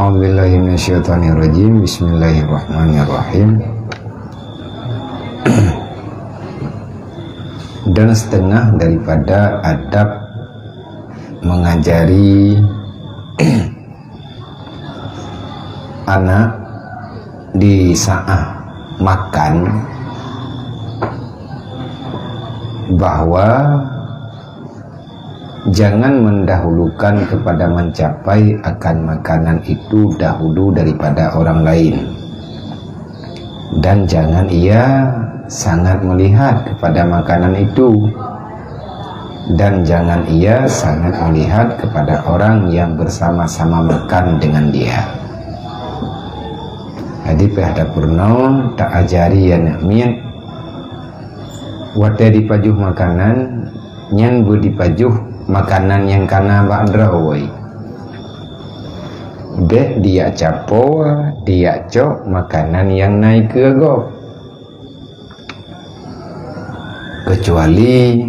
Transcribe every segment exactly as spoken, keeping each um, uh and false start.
A'udzubillahi minasyaitonirrajim. Bismillahirrahmanirrahim. Dan setengah daripada adab mengajari anak di saat makan, bahwa jangan mendahulukan kepada mencapai akan makanan itu dahulu daripada orang lain, dan jangan ia sangat melihat kepada makanan itu, dan jangan ia sangat melihat kepada orang yang bersama-sama makan dengan dia. Jadi, payah tapeurunoe, taajari aneuk miet, watée jipajoh makanan, nyan beu jipajoh makanan nyang kana bak droe. Bék jijak capo, jijak cok makanan nyang na ikeue gob. Keucuali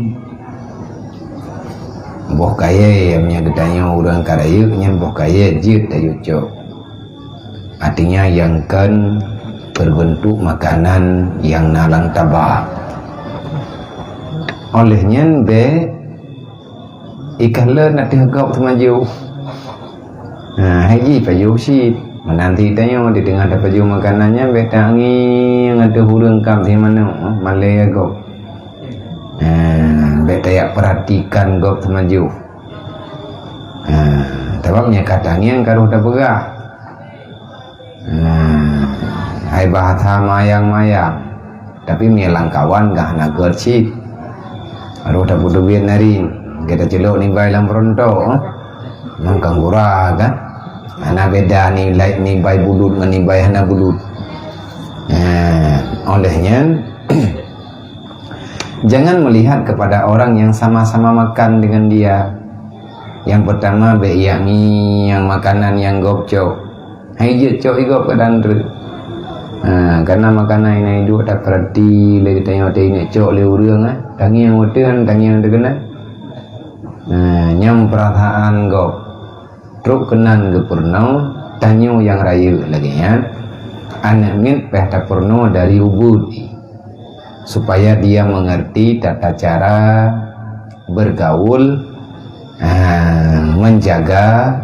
boh kayée, meunyoe geutanyoe ureuëng ka rayeuk, nyan boh kayée jeuet tayue cok. Artinya, nyang kon berbentuk makanan nyang na lam taba. Óh lheueh nyan bék ikah lé na teuh gob teumajoh. Ha, hai jih pajoh cit. Meunan cit tanyoe di teungoh tapajoh makanan nyan bék tangieng ateueh ureuëng kam teuh manok, ha, malée gob. Ha, bék tajak peuratikan gob teumajoh. Ha, sabab meunyoe ka tangieng ka roh tapeugah. Nah, hai bahasa mayang-mayang. Tapi meunyoe lam kawan gah na gét cit. Roh tapeuteubiet naring, gét tacilok nibai lam peuronto, eh. Nang kanggura kan. Hana beda nilai nibai bulut ngon nibai hana bulut. Nah, óh lheueh nyan, jangan melihat kepada orang yang sama-sama makan dengan dia. Yang pertama, bék ijak ngieng makanan nyang gob cok. Hai jeuet cok igob keu dan treuk. Ha, karena makanan nyang iduek tapeurati lé geutanyoe teuingat cok lé ureuëng, eh. Tangieng watée nyan, tangieng teukeuna. Ha, nyang peurasaan gob. Trok keunan geupeurunoe, tanyoe nyang rayeuk lagée nyan, aneuk miet payah tapeurunoe dari ubeut jih, supaya dia mengerti tata cara bergaul, ah, menjaga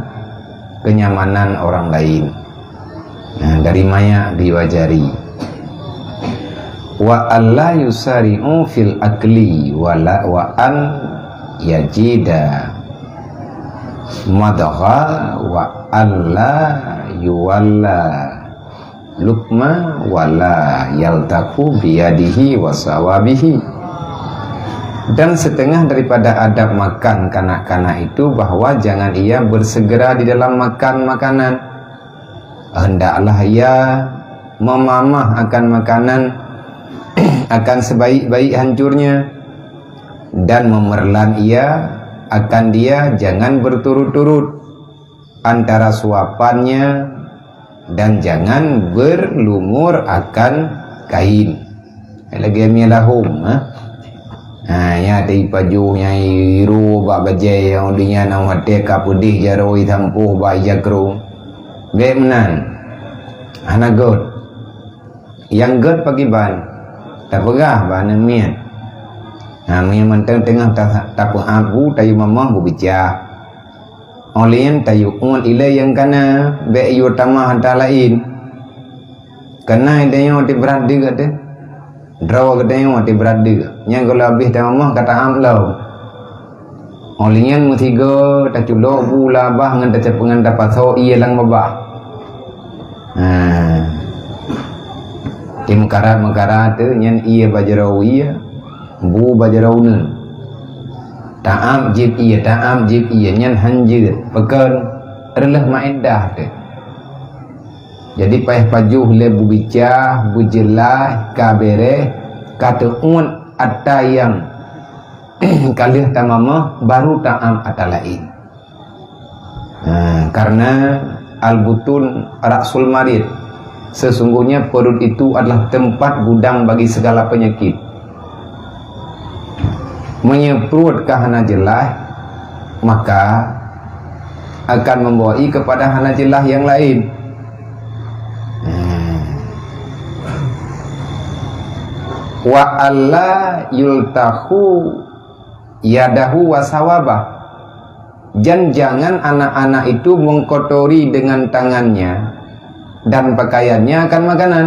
kenyamanan orang lain. Nah, dari manyak diajari. Wa alla yusari'u fil akli wa la, wa an yajida madgha wa alla yuwalla lukma wa la yaltaqu biyadihi wa sawabihi. Dan setengah daripada adab makan kanak-kanak itu bahwa jangan ia bersegera di dalam makan makanan. Hendaklah ia memamah akan makanan akan sebaik-baik hancurnya, dan memerlan ia akan dia jangan berturut-turut antara suapannya dan jangan berlumur akan kain. Lagée mie lahom, ha? Ha, nyang teuipajoh nyang iru bak bajée nyang di nyan, nyang watée ka peudeh jaroe itampoh bak ija krong. Bék meunan. Hana gét. Nyang gét pakriban? Tapeugah bak aneuk miet. Ha, meunyoe mantong teungoh ta-, tapeuabu, tayue mamah beubica. Óh lheueh nyan tayue uet ilée nyang kana, bék yue tamah ata laén. Kana geutanyoe tibrat deuk teuh. Droe geutanyoe tibrat deuk. Nyan gohlom habéh tamamah ka taam lom. Óh lheueh nyan meusigoe taculok bu lam babah ngon tacapeue ngon tapasoe ié lam babah. Ha. Timeukarat-meukarat teuh nyan ié bak jaroe ié, bu bak jaroe uneuen. Taam jieb ié, taam jieb ié, nyan han jeuet. Pakon? Reuloh maédah teuh. Jadi payah pajoh lé beubica, beujeulaih, ka béréh, ka teuuet ata nyang ka lheueh tamamah, baru taam ata laén. Ha, karena al-butun ra'sul marid. Sesungguhnya perut itu adalah tempat gudang bagi segala penyakit. Meunyoe pruet ka hana jeulaih, maka akan membawai kepada hana jeulaih nyang laén. Hmm. Wa alla yultahu yadahu wa sawabah. Dan jangan anak-anak itu mengkotori dengan tangannya dan pakaiannya akan makanan.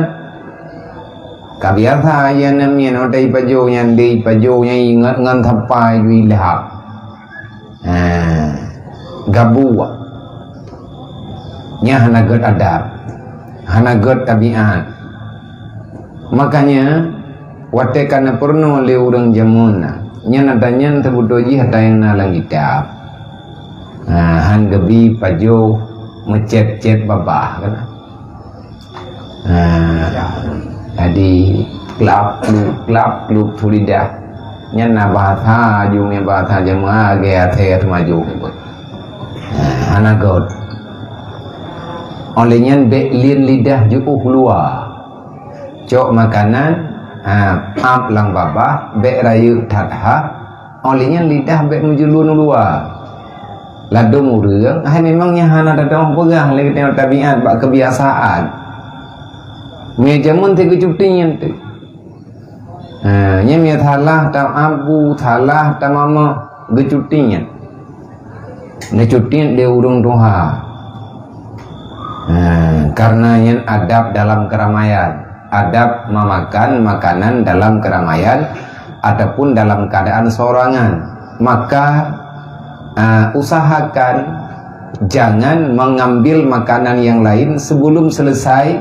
Ka biasa, ya, namien watèe ipajoh nyan, lé ipajoh nyan ingat ngon sapai ju ilham. Ha, gabuek. Nyan hana gèt adab, hana gèt tabiat. Makanya, watèe ka neupeurunoe lé ureueng jameun na, nyan ata nyan teubeutôi jih ata nyang na lam kitab. Ha, han geubi pajoh meucèt-cèt babah kan. Ha, jadi klap kluk, klap kluk tu lidah. Nyan na bahasa aju ngon bahasa jameun lagèe até teumaju. Ha, hana gèt. Óh lheueh nyan bèk lien lidah jiôh luwa. Cok makanan, ha, ap lam babah, bèk rayeuk that ha. Óh lheueh nyan lidah bèk meujulun u luwa. Ladôm ureueng, hai memang nyan hana teudoh peugah lé geutanyoe tabiat bak keubiasaan. Meunyoe jameun teuh geucuti nyan teuh. Ha, nyan meunyoe salah ta abu, salah ta mama, geucuti nyan. Neucuti lé ureueng tuha. Ha, karena nyan adab dalam keramaian. Adab memakan makanan dalam keramaian ataupun dalam keadaan seorangan. Maka, ah, usahakan jangan mengambil makanan yang lain sebelum selesai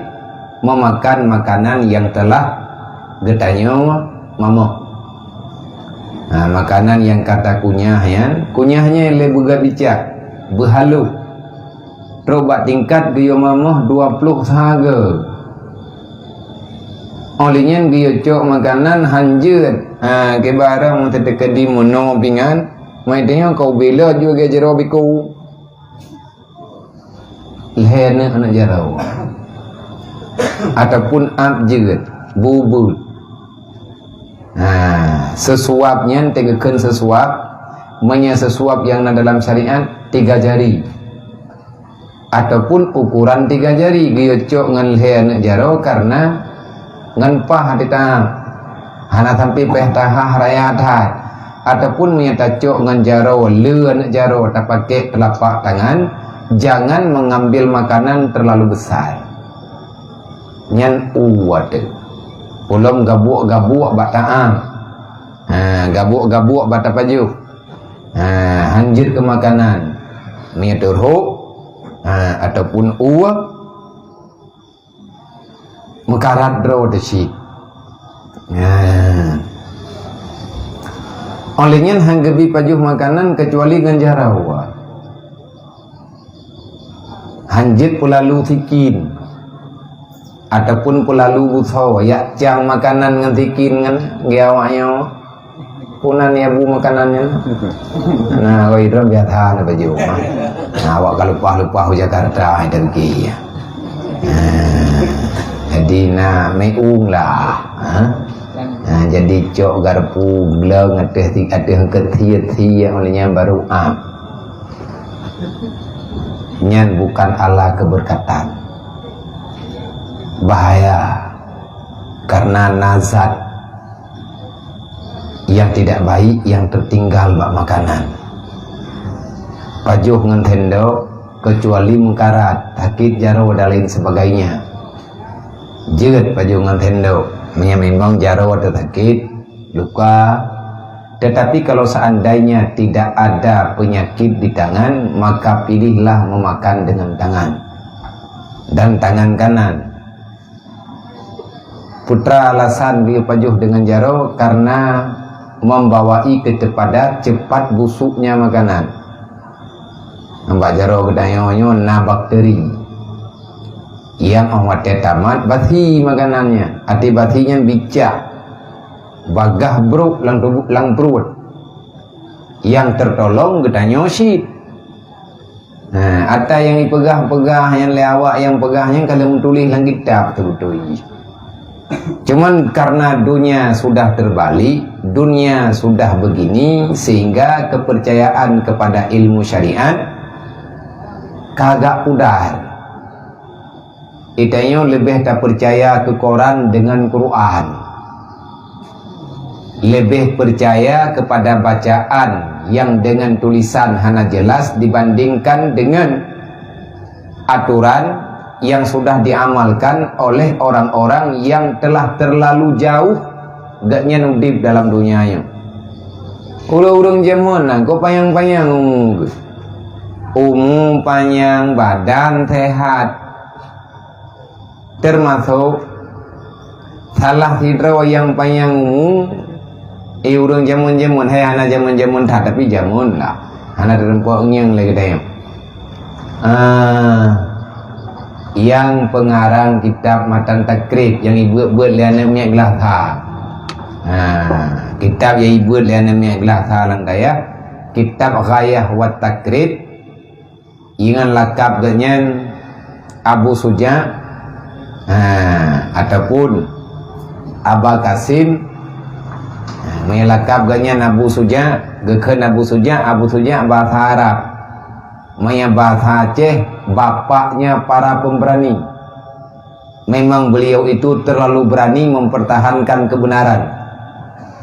memakan makanan yang telah geutanyoe mamok. Ha, makanan nyang ka takunyah nyan, kunyah nyan lé beugabicak, beuhaloh. Trok bak tingkat geuyue mamok dua ploh sahaga. Óh lheueh nyan geuyue cok makanan han jeuet. Ha, kiban ureueng teukeudi meunoe pingan, mai tanyoe ka ubé lé ju lagèe jaroe biko. Lhèe aneuk, aneuk jaroe. Ataupun ap jeuet, bubeuet. Ha, seusuab nyan teungku kheun seusuab, meunyoe seusuab nyang na dalam syariat, tiga jari. Ataupun ukuran tiga jari geuyue cok ngon lhèe aneuk jaroe karena ngon paih teutab. Hana sampai paih taha raya that. Ataupun meunyoe tacok ngon jaroe, le aneuk jaroe tapakék teulapak tangan, jangan mengambil makanan terlalu besar. Nyan u ateueh. Ulôn gabuek-gabuek bak taam. Ha, gabuek-gabuek bak tapajoh. Ha, han jeuet keu makanan. Meunyoe teuh rhot, ha, ataupun u, meukarat droe teuh cit. Ha. Óh lheueh nyan han geubi pajoh makanan keucuali ngon jaroe. Han jeuet peulalu sikin. Ataupun peulalu busoe, jak cang makanan ngon sikin ngon geuh awak nyoe. Peue nan ya bu makanan nyan? Nah, oi, droe biasa na baju. Nah, awak ka leupah-leupah u Jakarta, hai teuki. Nah, jadi na meu'ueng lah. Ha? Nah, jadi cok garpu gleng ateueh, ateueh keuthie-thie, óh lheueh nyan baru ap. Nyan bukan ala keberkatan. Bahaya. Karena na zat yang tidak baik yang tertinggal bak makanan. Pajoh ngon sendok, kecuali meukarat, sakét jaroe dan lain sebagainya. Jeuet pajoh ngon sendok, meunyoe memang jaroe teuh sakét, luka. Tetapi kalau seandainya tidak ada penyakit di tangan, maka pilihlah memakan dengan tangan dan tangan kanan. Peue teuma alasan geupajoh deungon jaroe? Karena membawai kepada cepat busuknya makanan. Nibak jaroe geutanyoe nyoe na bakteri nyang óh watèe tamat basi makanan nyan. Até basi nyan bicak, bagaih brôk lam tuboh, lam pruet. Nyang teutulông geutanyoe cit. Ha, ata nyang jipeugah-peugah nyan lé awak nyang peugah nyan ka lheueh meutuléh lam kitab teubeutôi. Cuman karena dunia sudah terbalik, dunia sudah begini, sehingga kepercayaan kepada ilmu syariat Kagak pudar. Geutanyoe leubeh tapeucaya keu koran deungon Quran. Leubeh peucaya keupada bacaan nyang deungon tulisan hana jelas dibandingkan deungon aturan nyang sudah diamalkan oleh orang-orang nyang telah terlalu jauh gobnyan udeb dalam donya nyoe. Ureuëng-ureuëng jameun na, kok panyang-panyang umu geuh. Umu panyang, badan sehat. Teumasok salah sidroe nyang panyang umu, eh, ureuëng jameun-jameun, hai hana jameun-jameun that, tapi jameun lah. Hana teurimong ngieng lé geutanyoe. Ah, nyang peungarang kitab Matan Takrib nyang ibeuet-beuet lé aneuk miet Glasa. Ah, kitab nyang ibeuet lé aneuk miet Glasa lam dayah, kitab Ghayah wa Takrib, ingat lakab geuhnyan Abu Suja, ha, ataupun Aba Kasim. Ha, meunyo lakab geuhnyan Abu Suja, geukheun Abu Suja, Abu Suja bahasa Arab. Meunyo bahasa Aceh, bapaknya para pemberani. Memang beliau itu terlalu berani mempertahankan kebenaran.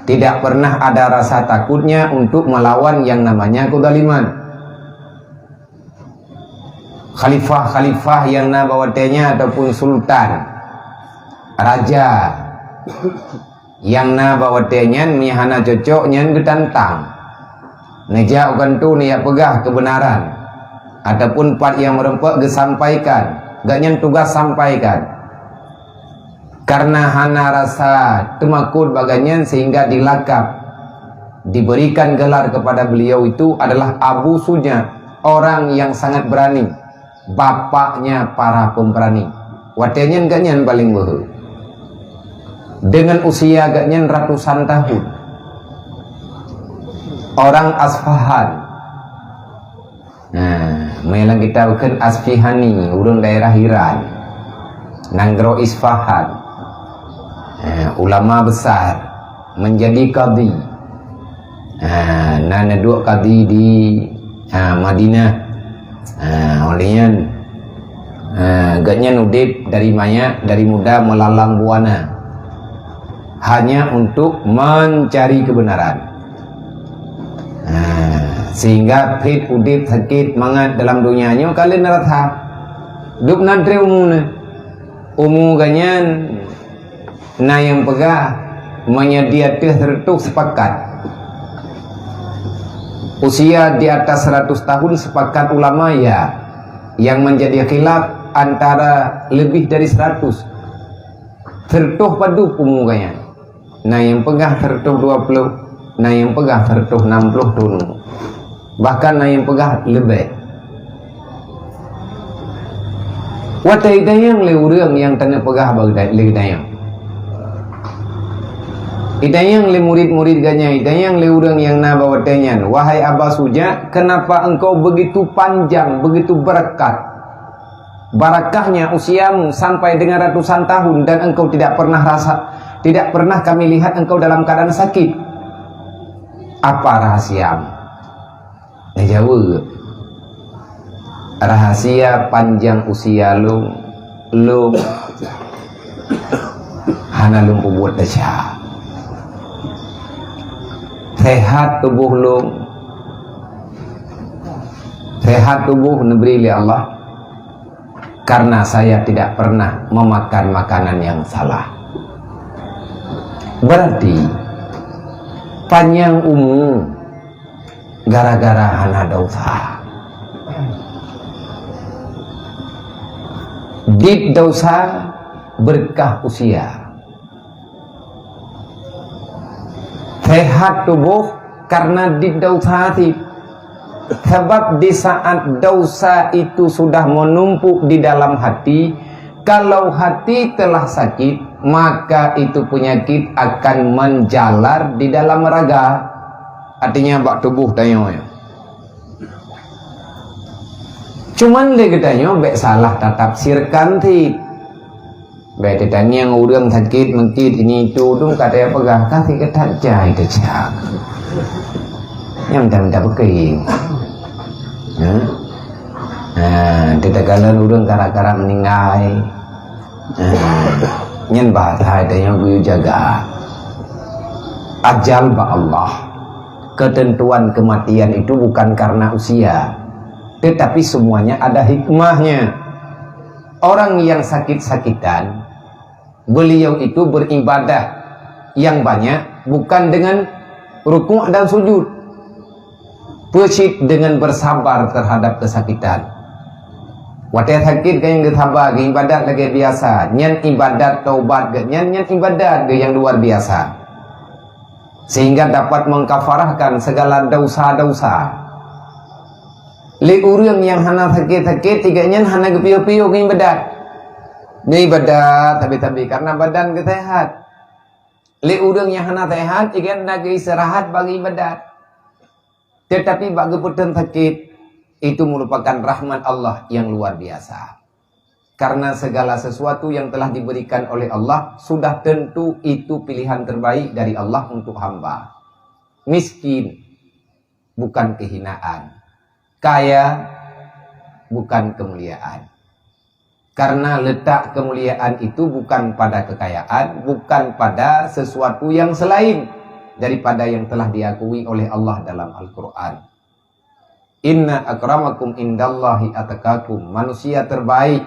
Tidak pernah ada rasa takutnya untuk melawan yang namanya kezaliman. Khalifah-khalifah nyang na bak watée nyan ataupun sultan, raja nyang na bak watée nyan, meunyo hana cocok nyan geutantang. Neujak u kantô neujak peugah keubeunaran, ataupun pat nyang meurumpok geusampaikan, gobnyan tugaih sampaikan. Karena hana rasa teumakot bak gobnyan sehingga dilakab, diberikan gelar kepada beliau itu adalah Abu Suja, orang yang sangat berani, bapaknya para pemberani. Watée nyan gobnyan paleng beuhe. Dengan usia gobnyan ratusan tahun. Orang Asfahan. Nah, meunyo lam kitab kheun Asfihani, ureuëng daerah Iran, nanggroe Isfahan. Nah, ulama besar, menjadi kadi. Nah, na neuduek kadi di, ha, Madinah. Nah, oleh nyan, ha, gobnyan udeb dari manyak, dari muda melalang buana. Hanya untuk mencari kebenaran. Ha, sehingga phét udeb sakét mangat dalam donya nyoe ka lheueh neurasa. Dub na treb umu neuh. Umu gobnyan na nyang peugah meunyo di ateueh seratus sepakat. Usia di atas seratus tahun sepakat ulama ya. Yang menjadi khilaf antara lebih dari seratus. Seratus padub umu gobnyan. Na nyang peugah seratus dua puluh, na nyang peugah seratus enam puluh thon. Bahkan na nyang peugah leubeh. Watée itanyong lé ureuëng nyang teungoh peugah bak lé geutanyoe. Itanyong lé murit-murit gobnyan, itanyong lé ureuëng nyang na bak watée nyan, "Wahai Aba Suja, kenapa engkau begitu panjang, begitu berkat?" Barakahnya usiamu sampai dengan ratusan tahun dan engkau tidak pernah rasa, tidak pernah kami lihat engkau dalam keadaan sakit. Apa rahasiamu? Neujaweueb, rahasia panjang usia lôn, lôn hana lôn peubuet desya. Sehat tuboh lôn, sehat tuboh neubri lé Allah. Karena saya tidak pernah memakan makanan yang salah. Berarti, panjang umu gara-gara hana dosa. Dit dosa, berkah usia. Sehat tuboh karena di dosa hati. Sebab di saat dosa itu sudah menumpuk di dalam hati, kalau hati telah sakit, maka itu penyakit akan menjalar di dalam raga. Artinya bak tuboh tanyoe. Cuman lé geutanyoe bék salah tatafsirkan cit. Bék teutangieng ureuëng sakét meukét ini itu tu ka teupeugah ka sit keutat jai teucak. Nyang dan tapeukeuyeng. Ha? Ha, teuka lôn ureuëng karak-karak meuninggai. Ha, nyan bahasa tanyoe geuyue jaga. Ajal bak Allah. Ketentuan kematian itu bukan karena usia, tetapi semuanya ada hikmahnya. Orang yang sakit-sakitan, beliau itu beribadah yang banyak bukan dengan rukuk dan sujud. Peucit dengan bersabar terhadap kesakitan. Watée sakét geuh nyang geusaba, geuibadat lagée biasa. Nyan ibadat taubat geuh nyan, nyan ibadat geuh nyang luar biasa. Sehingga dapat mengkafarahkan segala dosa-dosa. Lé ureuëng nyang hana sakét-sakét, tiga nyan hana geupiôh-piôh geuibadat. Nyan ibadat tabi-tabi karena badan geusehat. Lé ureuëng nyang hana sehat, tiga nyan hana geuistirahat bagi ibadat. Tetapi bak geupeuteun sakét, itu merupakan rahmat Allah yang luar biasa. Karena segala sesuatu yang telah diberikan oleh Allah sudah tentu itu pilihan terbaik dari Allah untuk hamba. Miskin bukan kehinaan, kaya bukan kemuliaan. Karena letak kemuliaan itu bukan pada kekayaan, bukan pada sesuatu yang selain daripada yang telah diakui oleh Allah dalam Al-Quran. "Inna akramakum indallahi atqakum." Manusia terbaik,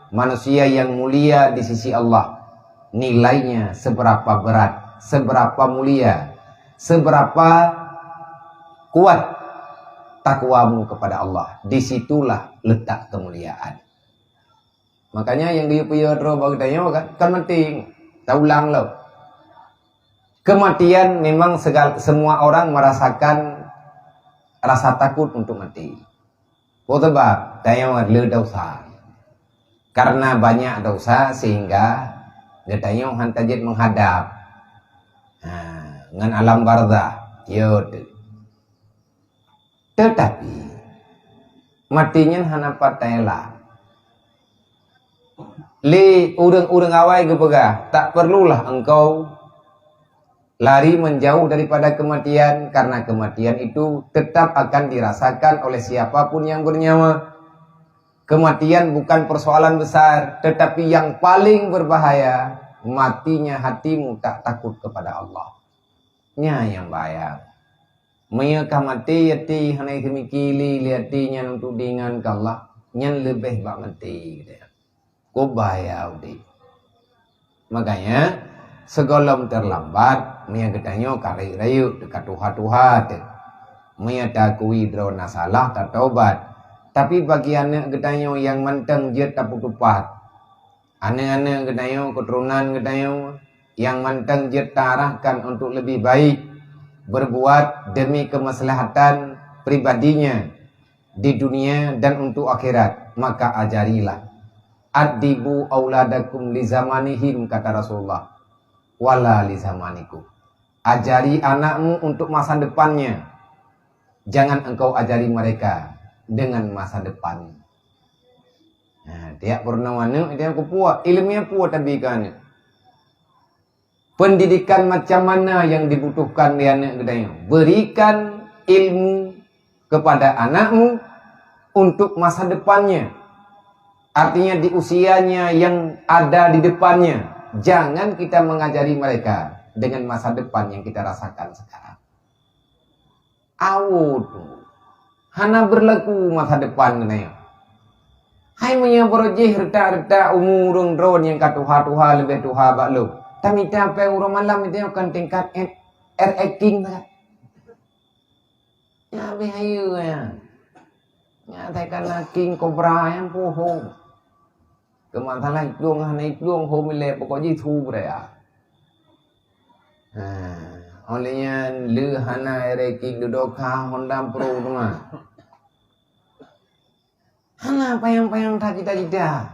manusia yang mulia di sisi Allah, nilainya seberapa berat, seberapa mulia, seberapa kuat takwamu kepada Allah. Disitulah letak kemuliaan. Makanya nyang geuyue-geuyue droe bak geutanyoe kan, kan penting. Taulang lom. Kematian memang segal-, semua orang merasakan rasa takut untuk mati. Peue sabab? Tanyoe le dosa. Karena banyak dosa sehingga geutanyoe han tajeuet menghadap, ha, ngon alam barzah. Yo tu. Tetapi, mati nyan hana pat taelak. Lé ureuëng-ureuëng awai geupeugah, "Tak perlulah engkau lari menjauh daripada kematian, karena kematian itu tetap akan dirasakan oleh siapapun yang bernyawa. Kematian bukan persoalan besar, tetapi yang paling berbahaya, matinya hatimu tak takut kepada Allah." Nyan nyang bahaya. Meunyoe ka maté até hana seumiké lé, lé até nyan untuk diingat keu Allah, nyan leubeh bak maté, gitu ya. Kok bahaya udép. Makanya, sigohlom terlambat, meunyoe geutanyoe ka rayeuk-rayeuk teuka tuha-tuha teuh. Meunyoe taakui droe na salah, tatobat. Tapi bagi aneuëk geutanyoe nyang mantong jeuet tapeutupat, aneuëk-aneuëk geutanyoe, keuturonan geutanyoe nyang mantong jeuet taarahkan untuk lebih baik berbuat demi kemaslahatan pribadinya di dunia dan untuk akhirat, maka ajarilah. "Addibu auladakum li zamanihim," kata Rasulullah, "wala li zamanikum." Ajari anakmu untuk masa depannya. Jangan engkau ajari mereka dengan masa depan. Nah, tiap peurunoe aneuëk, tiap kupuak, ilmu nyang puak tabi keu aneuëk. Pendidikan macam mana yang dibutuhkan di aneuëk geutanyoe? Berikan ilmu kepada anakmu untuk masa depannya. Artinya di usianya yang ada di depannya, jangan kita mengajari mereka dengan masa depan yang kita rasakan sekarang. Awot. Hana berlaku masa depan geutanyoe. Hai meunyoe barojih reutak-reutak umu ureuëng droe nyang ka tuha-tuha leubeh tuha bak lôn. Tamita péng uroe malam itu kan tingkat R A King. Nya habéh hayeue nyan. Nya asai kana King Cobra nyang puho. Keu masalah itueng hana itueng ho milék pokok jih su beuraya. Ha, óh lheueh nyan le hana R A King dudoe ka Honda Pro teuma. Hana panyang-panyang that cita-cita.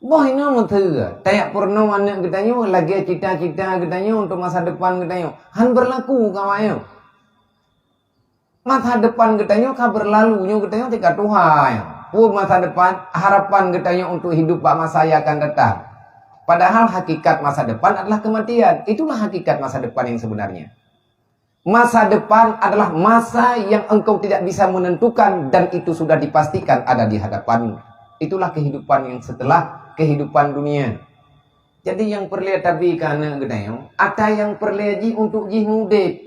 Boh inoe meuteue, tajak peurunoe aneuëk geutanyoe lagée cita-cita geutanyoe untuk masa depan geutanyoe. Han berlaku keu awaknyoe. Masa depan geutanyoe ka berlalu, nyoe geutanyoe tingkat tuha. Peue masa depan, harapan geutanyoe untuk hidup bak masa yang akan datang. Padahal hakikat masa depan adalah kematian. Itulah hakikat masa depan yang sebenarnya. Masa depan adalah masa yang engkau tidak bisa menentukan dan itu sudah dipastikan ada di hadapanmu. Itulah kehidupan yang setelah kehidupan dunia. Jadi nyang peureulée tabi keu aneuk geutanyoe, ata nyang peureulée jih untuk jih mudeb.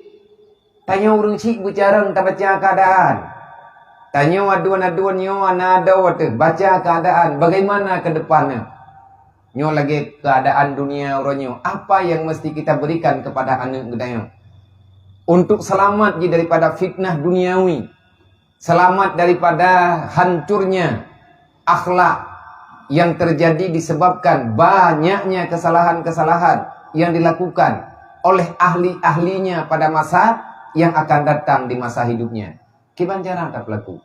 Tanyoe ureuëng syiek beucarông tabaca keuadaan. Tanyoe aduen-aduen nyoe ana adoe teuh baca keuadaan bagaimana ke depannya. Nyoe lagée keuadaan dunia uroe nyoe, apa yang mesti kita berikan kepada aneuk geutanyoe? Untuk selamat jih daripada fitnah duniawi, selamat daripada hancurnya akhlak yang terjadi disebabkan banyaknya kesalahan-kesalahan yang dilakukan oleh ahli-ahlinya pada masa yang akan datang di masa hidupnya. Kiban cara tapeulaku?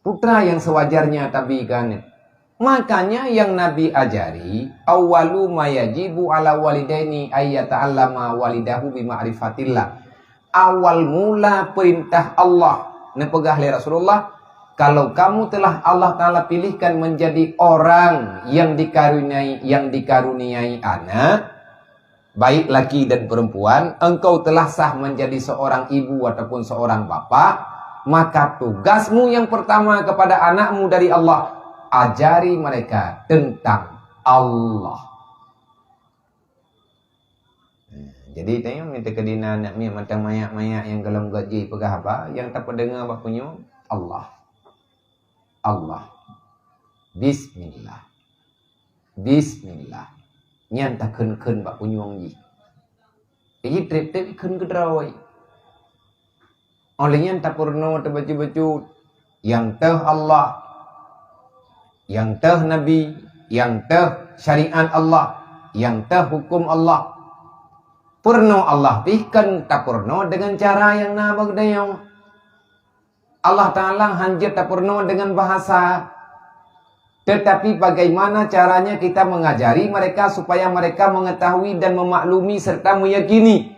Putra yang sewajarnya tabi keu aneuk. Makanya yang Nabi ajari, "Awwalu ma yajibu ala walidaini ayyata'allama walidahu bi ma'rifatillah." Awal mula perintah Allah, neupeugah lé Rasulullah, "Kalau kamu telah Allah Taala pilihkan menjadi orang yang dikaruniai, yang dikaruniai anak, baik laki dan perempuan, engkau telah sah menjadi seorang ibu ataupun seorang bapak, maka tugasmu yang pertama kepada anakmu dari Allah, ajari mereka tentang Allah." Jadi, tanyoe mita keudina aneuk miet mantong manyak-manyak nyang gohlom gét jih peugah haba, nyang tapeudeungoe bak punyueng, Allah. Allah. Bismillah. Bismillah. Nyan takheun-kheun bak punyueng jih. Jadi treb-treb ikheun keudroe. Óh lheueh nyan tapeurunoe teubacut-bacut, nyang teuh Allah, nyang teuh Nabi, nyang teuh syariat Allah, nyang teuh huköm Allah. Peurunoe Allah pih kon tapeurunoe deungon cara nyang na bak geutanyoe. Allah Taala hanjeuet tapeurunoe deungon bahasa, tetapi bagaimana caranya kita mengajari mereka supaya mereka mengetahui dan memaklumi serta meyakini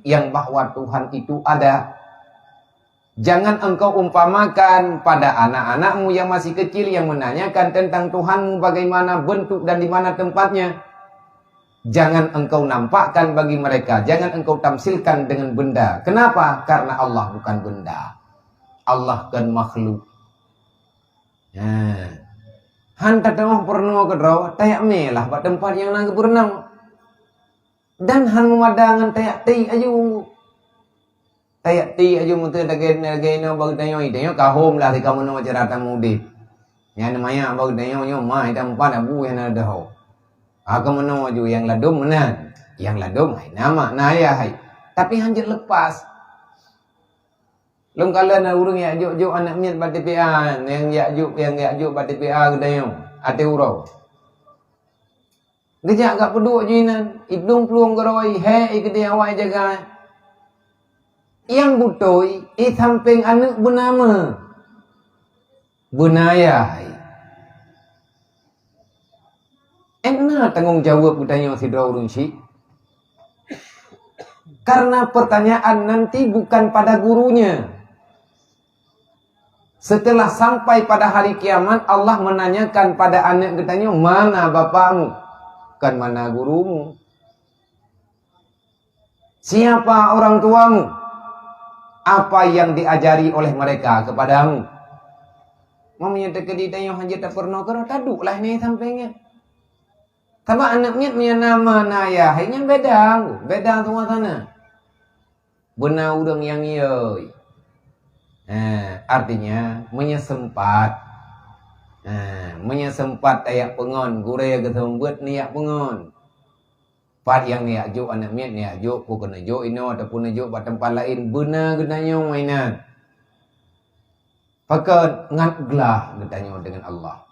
yang bahwa Tuhan itu ada. Jangan engkau umpamakan pada anak-anakmu yang masih kecil yang menanyakan tentang Tuhanmu bagaimana bentuk dan di mana tempatnya. Jangan engkau nampakkan bagi mereka, jangan engkau tamsilkan dengan benda. Kenapa? Karena Allah bukan benda. Allah kon makhluk. Nah, han tateumah peurunoe keudroe, tayak mé lah bak teumpat nyang na geupeurunoe. Dan han meumada ngon tayak ti aju. Tayak ti aju meuteun lagée, lagée inoe bak geutanyoe, tanyoe ka hom lah tika meunoe cara tamudeb. Nyan maya bak geutanyoe nyoe ma ita meupat abu nyang na deuho. Ha, ka meunoe aju nyang ladom meunan. Nyang ladom hai na mak, na ayah hai. Tapi hanjeuet lepas. Lôn kalon na ureuëng jak jok-jok aneuk miet bak T P A, nyang jak jok, nyang jak jok bak T P A geutanyoe, até uroe. Geujak gak peuduek ju inan, iplueng-plueng geuroe, hé ikeudeh awai jaga. Nyang beutôi, i sampéng aneuk beunama. Beuna ayah hai. Ék na tanggong jaweueb geutanyoe sidroe ureuëng syiek? Karena pertanyaan nanti bukan pada gurunya. Setelah sampai pada hari kiamat, Allah menanyakan pada aneuk geutanyoe, "Mana bapakmu?" Kon mana gurumu. "Siapa orang tuamu?" Apa yang diajari oleh mereka kepadamu? Meunyoe teukeudi tanyoe hanjeuet tapeurunoe keudroe, taduek lah nyan sampéng nyan. Sabab aneuk miet meunyoe na ma na ayah, hai nyan beda, beda suasana. Beuna ureuëng nyang yoi. Ha, artinya, meunyoe sempat, ha, meunyoe sempat tajak peungon, gurée geuseumeubeuet neujak peungon. Pat nyang neujak jok aneuk miet, neujak jok, peue keuneuk jok inoe ataupun neujak jok bak teumpat laén, beuna geutanyoe inan. Pakon ngat glah geutanyoe deungon Allah.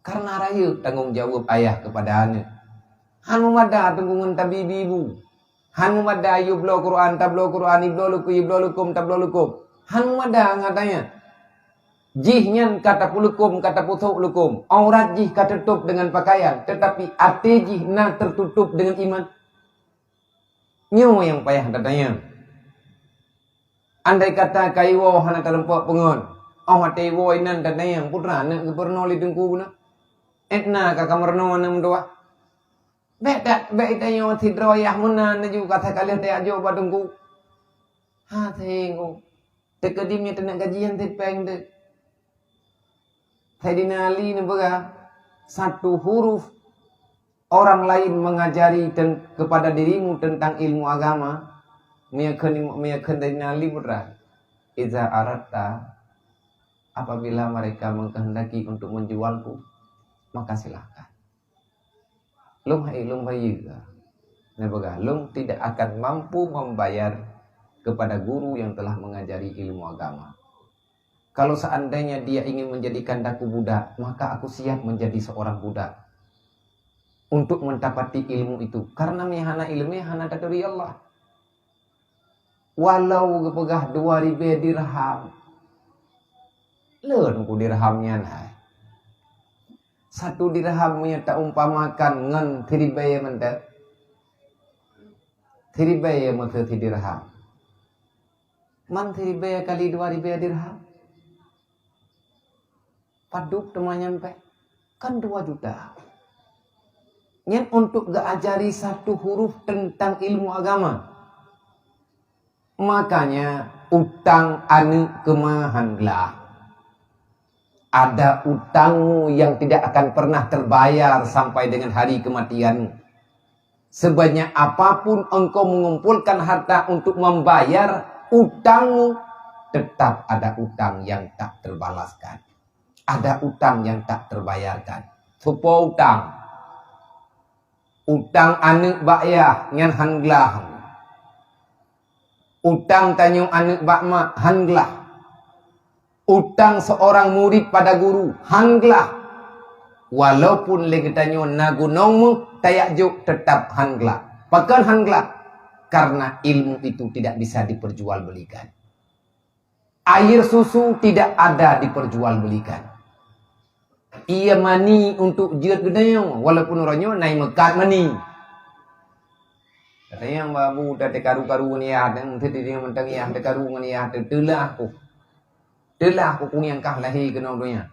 Karena rayeuk tanggong jaweueb ayah keupada aneuk. Han meumada teungku ngon tabi ibu. Han meumada yue bloe Quran, tabloe Quran, ibloe lukum, yue bloe lukum, tabloe lukum. Han meumada ngat tanyoe. Jih nyan ka tapeulukum, ka tapeusok lukum. Aurat jih ka teutôb deungon pakaian, teutapi até jih na teututôb deungon iman. Nyoe nyang payah tatanyong. Andai kata ka iwoe hana talumpok peungon, óh watée iwoe inan tatanyong, "Peue teuma aneuk geupeurunoe lé teungku bunoe? Ék na ka kameurunoe aneuk meutuwah?" Bék that, bék itanyoe sidroe yah meunan laju ka sakaleuh tajak jok bak teungku. Ha, tengok. Teukeudi meunyoe teunak gajian teuh péng teuh. Saidina Ali neupeugah, satu huruf orang lain mengajari ten-, kepada dirimu tentang ilmu agama, meunyoe kheun, meunyoe kheun Saidina Ali putra, "Iza aratta," apabila mereka mengkehendaki untuk menjualku, maka silahkan. Lôn hai lôn bayeue. Neupeugah, lôn tidak akan mampu membayar kepada guru yang telah mengajari ilmu agama. Kalau seandainya dia ingin menjadikan aku budak, maka aku siap menjadi seorang budak untuk mendapati ilmu itu. Karena meunyoe hana ileumèe, hana taturi Allah. Walau geupeugah dua ribèe dirham. Lôn ku dirham nyan hai. Satu dirham meunyoe taumpamakan ngon siribèe mantong. Siribèe meuteue sidirham. Man siribèe kali dua ribèe dirham. Padub teuma nyan péng? Kan dua juta. Nyan untuk geuajari satu huruf tentang ilmu agama. Makanya, utang aneuk keu ma han glah. Ada utangmu yang tidak akan pernah terbayar sampai dengan hari kematianmu. Sebanyak apapun engkau mengumpulkan harta untuk membayar utangmu, tetap ada utang yang tak terbalaskan. Ada utang yang tak terbayarkan. Soe po utang? Utang aneuk bak yah nyan han glah. Utang tanyoe aneuk bak mak han glah. Utang seorang murid pada guru han glah. Walaupun lé geutanyoe na gunong meuh tajak jok, tetap han glah. Pakon han glah? Karena ilmu itu tidak bisa diperjualbelikan. Air susu tidak ada diperjualbelikan. Ie mani untuk jeuet geutanyoe, walaupun uroe nyoe na ie meukat mani. Katanyang babu teukaru-karu ngon yah, dan meuteudeh mantong yah teukaru ngon yah, teu-, teulah ku. Teulah ku kunyang kah lahé keunoe donya.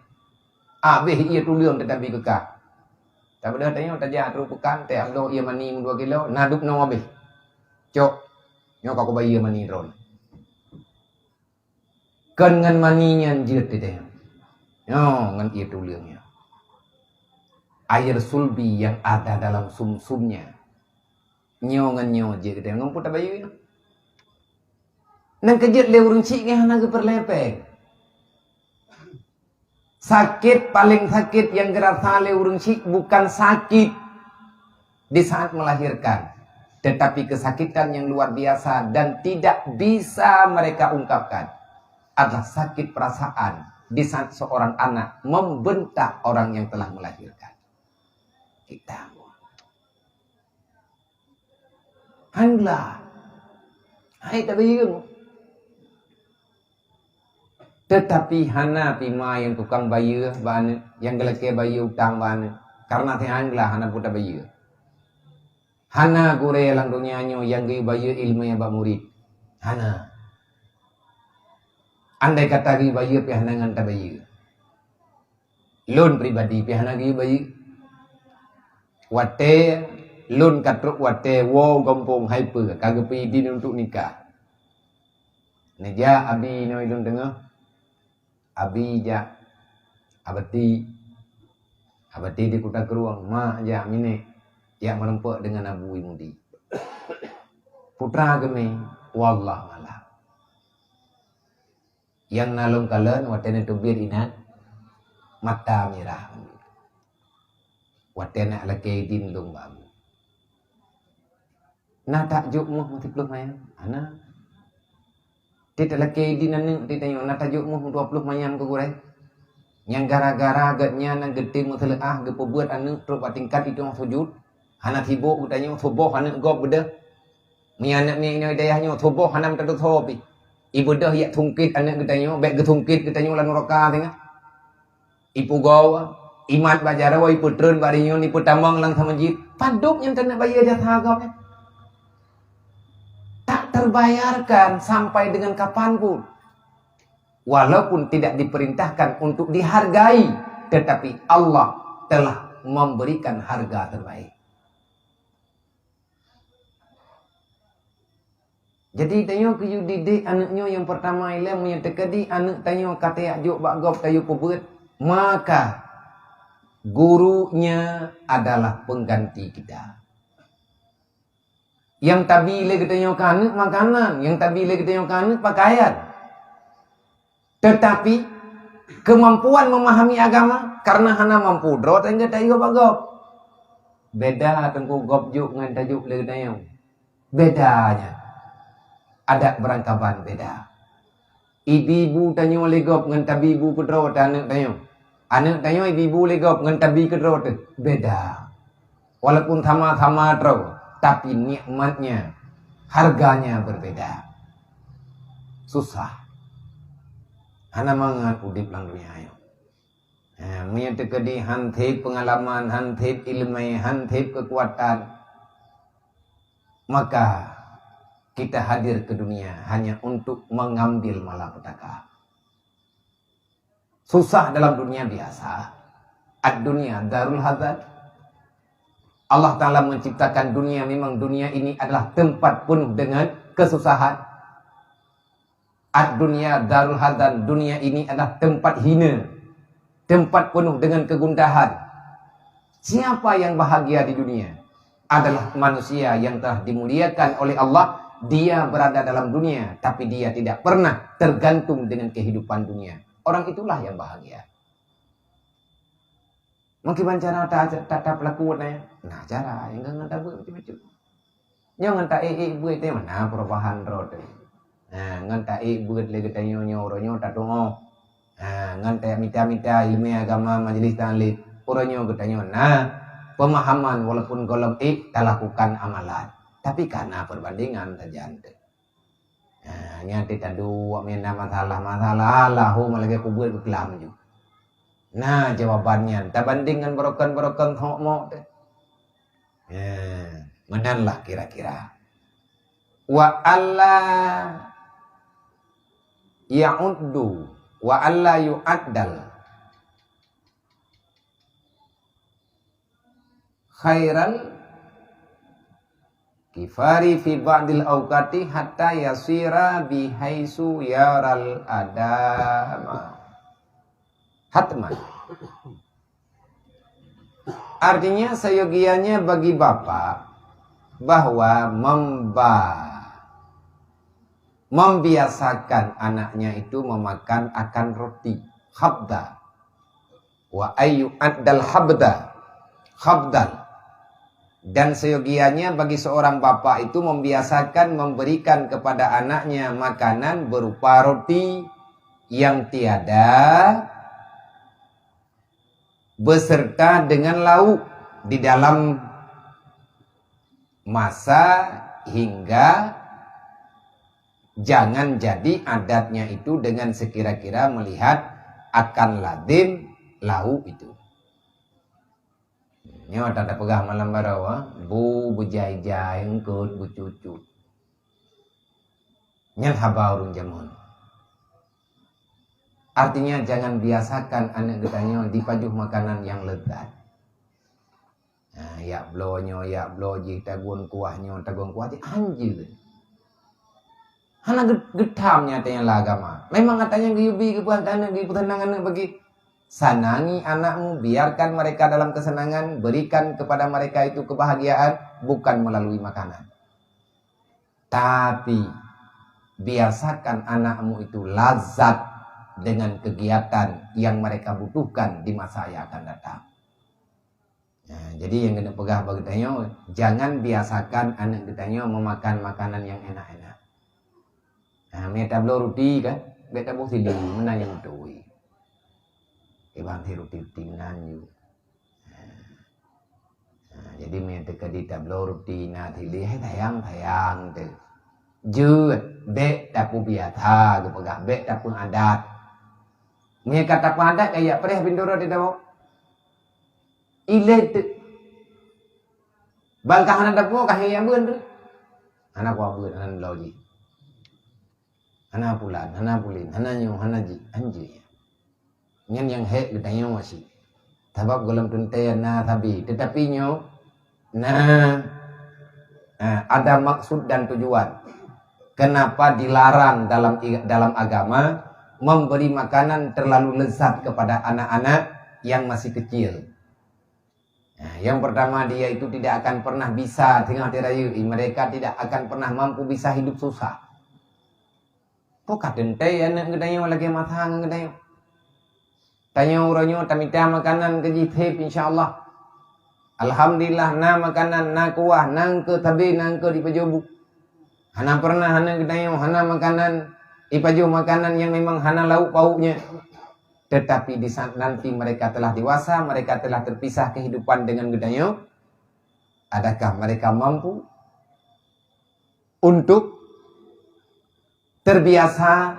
Abéh ie tuleueng teutabri keu kah. Tabeudôh tanyoe tajak trok peukan, teuamdôh ie mani meudua kilo, na dub noe abéh. Cok, nyoe ka kuba ie mani droeneuh. Kon ngon mani nyan jeuet teuh. Nyoe ngon ie tuleueng nyoe. Air sulbi yang ada dalam sumsumnya. Nyoe ngon nyoe jeuet teuh. Ngon peue tabayeue nyoe? Nyang keujeuet lé ureueng chik nyan hana geupeureulèe péng. Sakit paling sakit yang geurasa lé ureueng chik bukan sakit di saat melahirkan, tetapi kesakitan yang luar biasa dan tidak bisa mereka ungkapkan adalah sakit perasaan di saat seorang anak membentak orang yang telah melahirkan. Kita han glah. Hai tabayeue. Tetapi hana pih ma nyang tukang bayeue bak aneuk, nyang geulakèe bayeue utang bak aneuk, karena teuh han glah hana peue tabayeue. Hana gurèe lam donya nyoe nyang geuyue bayeue ileumèe bak murit. Hana. Andai kata geuyue bayeue pih hana ngon tabayeue. Lôn pribadi pih hana geuyue bayeue. Watèe lôn ka trok watèe woe gampông hai peue ka geupeuidin untuk nikah. Neujak abi inoe lôn teungoh. Abi jak Abati. Abati di Kuta Krueng, mak jak Minék, jak meurumpok deungon Abu Mudi. Putra geumé, wallahu alam. Nyang na lôn kalon watèe neuteubiet inan mata mirah. Watèe neulakèe idin lôn bak Abu. Na tajok meuh meusiplôh manyam? Hana. Teuk talakèe idin aneuk teuh tanyoe, na tajok meuh dua ploh manyam keu gurèe? Nyang gara-gara geuhnyan nyang geutem meuseuleuah geupeubeuet aneuk trok bak tingkat itong sujud, hana sibok geutanyoe, suboh aneuk gob beudôh. Meunyo aneuk miet inoe dayah nyoe suboh hana meuteudeuh soe pih. Ibeudôh yak sungkét aneuk geutanyoe, bèk geusungkét geutanyoe lam nuraka singoh. Ipugoe, imat bak jaroe, ipeutreun bak rinyueng, ipeutamong lam sameujid. Padub nyang keuneuk bayeue jasa gob nyan. Tak terbayarkan sampai dengan kapan pun. Walaupun tidak diperintahkan untuk dihargai, tetapi Allah telah memberikan harga terbaik. Jadi tanyoe keu yue didik aneuk nyoe nyang peurtama ilée, meunyoe teukeudi aneuk tanyoe ka tajak jok bak gob tayue peubeuet, maka gurunya adalah pengganti kita. Nyang tabi lé geutanyoe keu aneuk makanan, nyang tabi lé geutanyoe keu aneuk pakaian. Tetapi kemampuan memahami agama, karena hana mampu droe teuh tayue bak gob. Beda teungku gob jok ngon tajok lé geutanyoe. Bedanya adat beurangkaban beda. Ibi-ibu tanyoe lé gob ngon tabi-ibu keudroe teuh aneuk tanyoe. Aneuk tanyoe ibi-ibu lé gob ngon tabi keudroe teuh beda. Walaupun sama-sama droe, tapi nikmatnya, harganya berbeda. Susah. Hana mangat udeb lam dunia nyoe. Ha, meunyoe teukeudi han theb peungalaman, han theb ileumé, han theb keukuatan, maka kita hadir ke dunia hanya untuk mengambil malapetaka. Susah dalam dunia biasa. Ad-dunya darul hazan. Allah Ta'ala menciptakan dunia, memang dunia ini adalah tempat penuh dengan kesusahan. Ad-dunya darul hazan, dunia ini adalah tempat hina, tempat penuh dengan kegundahan. Siapa yang bahagia di dunia? Adalah manusia yang telah dimuliakan oleh Allah. Dia berada dalam dunia, tapi dia tidak pernah tergantung dengan kehidupan dunia. Orang itulah yang bahagia. Meukiban cara ta-, ta-, tapeulaku nyan? Na cara, nyang ngon tabeuet bacut-bacut. Nyoe ngon taék-ék beuet teuh na perubahan droe teuh. Ha, ngon taék beuet lé geutanyoe nyoe uroe nyoe tatu'oh. Ha, ngon tamita-mita ileumé agama majelis taklim uroe nyoe geutanyoe na pemahaman walaupun gohlom ék talakukan amalan. Tapi ka na perbandingan sajan teuh. Ha, nyan teuh taduek meunan masalah-masalah, lahom lagée kubeuet beuklam ju. Na jawaban nyan, tabandeng ngon barokon-barokon thok mok teuh. Ha, meunan lah kira-kira. Wa alla ya'uddu, wa alla yu'addal khairal kifari fi ba'dil awqati hatta yasira bihaisu yaral adama hatman. Artinya, seyogianya bagi bapak bahwa memba-, membiasakan anaknya itu memakan akan roti khabda. Wa ayyu addal habda, khabdan. Dan seyogianya bagi seorang bapak itu membiasakan memberikan kepada anaknya makanan berupa roti yang tiada beserta dengan lauk di dalam masa hingga jangan jadi adatnya itu dengan sekira-kira melihat akan lazim lauk itu. Nyoe ata tapeugah malam baroe, bu beujai-jai, eungkot beucut-cut. Nyan haba ureuëng jameun. Artinya, jangan biasakan aneuk geutanyoe jipajoh makanan nyang lezat. Ha, yak bloe nyoe, yak bloe jih, tagun kuah nyoe, tagun kuah jih, anjeuen. Hana geu-, geutham nyang ata nyang lam agama. Memang ata nyang geuyue bi keu peue, aneuk geuyue peuseunang aneuk bagi. Sanangi anakmu, biarkan mereka dalam kesenangan, berikan kepada mereka itu kebahagiaan, bukan melalui makanan. Tapi, biasakan anakmu itu lazat dengan kegiatan yang mereka butuhkan di masa yang akan datang. Nah, jadi nyang keuneuk peugah bak geutanyoe, jangan biasakan aneuk geutanyoe meumakan makanan nyang enak-enak. Nah, meunyo tabloe ruti kan, bék taboh sili, meunan nyang beutôi. Kiban si ruti-ruti meunan ju. Nah, jadi meunyo teukeudi tabloe ruti na sili, hai sayang-sayang teuh. Jeuet, bék tapeubiasa geupeugah, bék tapeuadat. Meunyo ka tapeuadat, kaya preh bindoro di dawok. Ilée teuk. Ban ka hana dapoe ka hieng beuen tu. Hana kuabeuen, hana lom jih. Hana pulan, hana pulin, hana nyoe, hana jih, anjeue. Nyan nyang hék geutanyoe sih. Sabab gohlom teuntée na sabe, teutapi nyoe na, ah, ada maksud dan tujuan. Kenapa dilarang dalam i- dalam agama memberi makanan terlalu lezat kepada anak-anak yang masih kecil? Nah, yang pertama, dia itu tidak akan pernah bisa tengah dirayu. Mereka tidak akan pernah mampu bisa hidup susah. Kok ka teuntèe aneuk geutanyoe lagèe masa ngon geutanyoe? Tanyoe uroe nyoe tamita makanan keu jih thèb, insya Allah. Alhamdulillah, na makanan, na kuah, na eungkôt sabé, na eungkôt ipajoh bu. Hana pernah aneuk geutanyoe hana makanan, ipajoh makanan yang memang hana lauk pauknya. Tetapi di saat nanti mereka telah dewasa, mereka telah terpisah kehidupan dengan geutanyoe, adakah mereka mampu untuk terbiasa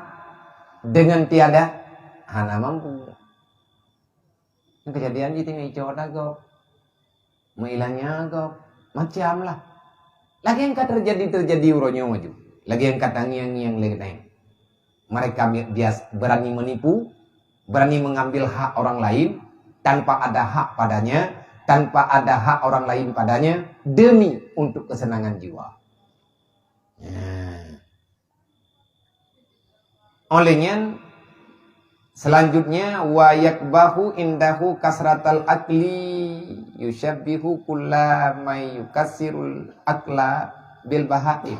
dengan tiada? Hana mampu. Kejadian jih teungoh icok ata gob. Meuilanya gob. Macam lah. Lagèe nyang ka terjadi, terjadi uroe nyoe maju. Lagèe nyang ka tangieng-ngieng lé geutanyoe. Mereka bi- bias- berani menipu, berani mengambil hak orang lain tanpa ada hak padanya, tanpa ada hak orang lain padanya, demi untuk kesenangan jiwa. Nah. Oleh nyan, selanjutnya, wa yakbahu indahu kasratal akli, yusyabbihu kulla may yukassirul akla bil bahaim.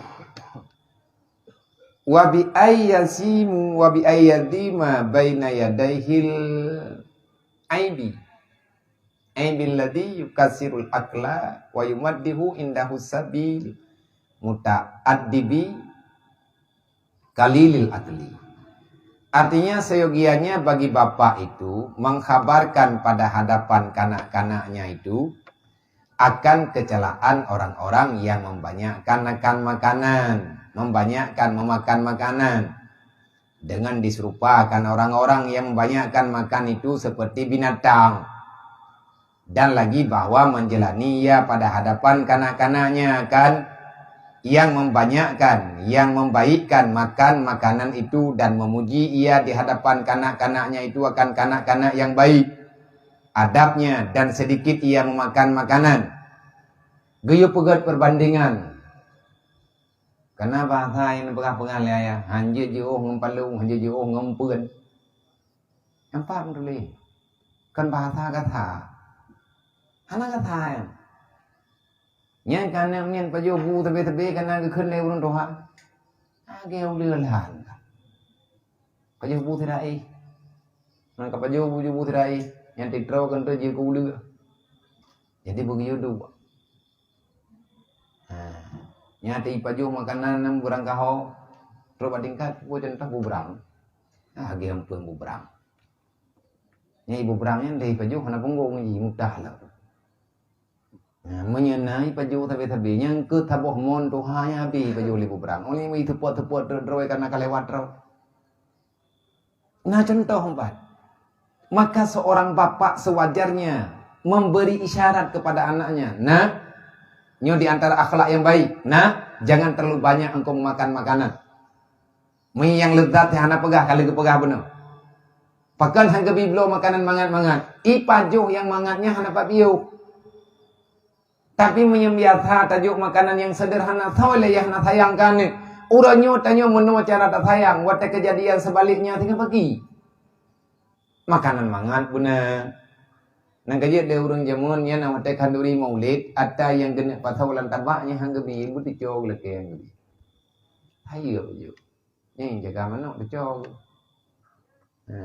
Wa bi ayyasimu wa bi ayyadima baina yadaihil aibi. Aibil ladzi yukassirul akla wa yumaddihu indahu sabil muta'addibi qalilil akli. Artinya, seyogianya bagi bapak itu mengkhabarkan pada hadapan kanak-kanaknya itu akan kecelaan orang-orang yang membanyakkan akan makanan, membanyakkan memakan makanan, dengan diserupakan orang-orang yang membanyakkan makan itu seperti binatang, dan lagi bahwa menjelani ia pada hadapan kanak-kanaknya akan yang membanyakkan, yang membaikkan makan makanan itu dan memuji ia di hadapan kanak-kanaknya itu akan kanak-kanak yang baik adabnya dan sedikit ia memakan makanan. Geuyue peugét perbandingan. Kana bahasa nyang peugah-peugah lé ayah, hanjeuet jiôh ngon palong, hanjeuet jiôh ngon eumpeuen. Nampak beutôi lé? Kan bahasa gata. Hana gata nyan. Nyan kana nyan pajoh bu teubi-teubi kana geukheun lé ureueng tuha. Lagèe uleue lhan. Pajoh bu sira éh. Nang ka pajoh bu, bu sira éh, nyan titroe keuneuk jeuet keu uleue. Jadi beugeuyue duek. Ha. Nyan teuipajoh makanan nyang beurangkaho. Trok bak tingkat, peue contoh bubrang. Ha, lagèe eumpeuen bubrang. Nyan bubrang nyan teuipajoh hana punggong jih, mudah lah. Ha, meunyoe na ipajoh sabe-sabe, nyang keu saboh mon tuha nyan habéh ipajoh lé bubrang. Oleh nyan iteupeue-teupeue droe-droe kana ka lewat droe. Nah, contoh empat. Maka seorang bapak sewajarnya memberi isyarat kepada anaknya, "Nak, nyoe di antara akhlak yang baik. Nak, jangan terlalu banyak engkau memakan makanan." Mi nyang lezat hana peugah, ka lheueh geupeugah bunoe. Pakon han geubi bloe makanan mangat-mangat. Ipajoh nyang mangat nyan hana pat piôh. Tapi meunyoe biasa tajok makanan nyang seudeurhana, soe lé nyang hana sayang keu aneuk? Uroe nyoe tanyoe meunoe cara tasayang, watèe keujadian seubaliknya singoh pagi. Makanan mangat beuna. Nyang ka jeuet lé ureueng jameun nyan watèe khanduri maulid, ata nyang geuneuk pasoe lam tabak nyan han geubi, beutuco geulakèe han geubi. Hayeue bujok. Nyan jaga manok tuco. Ha,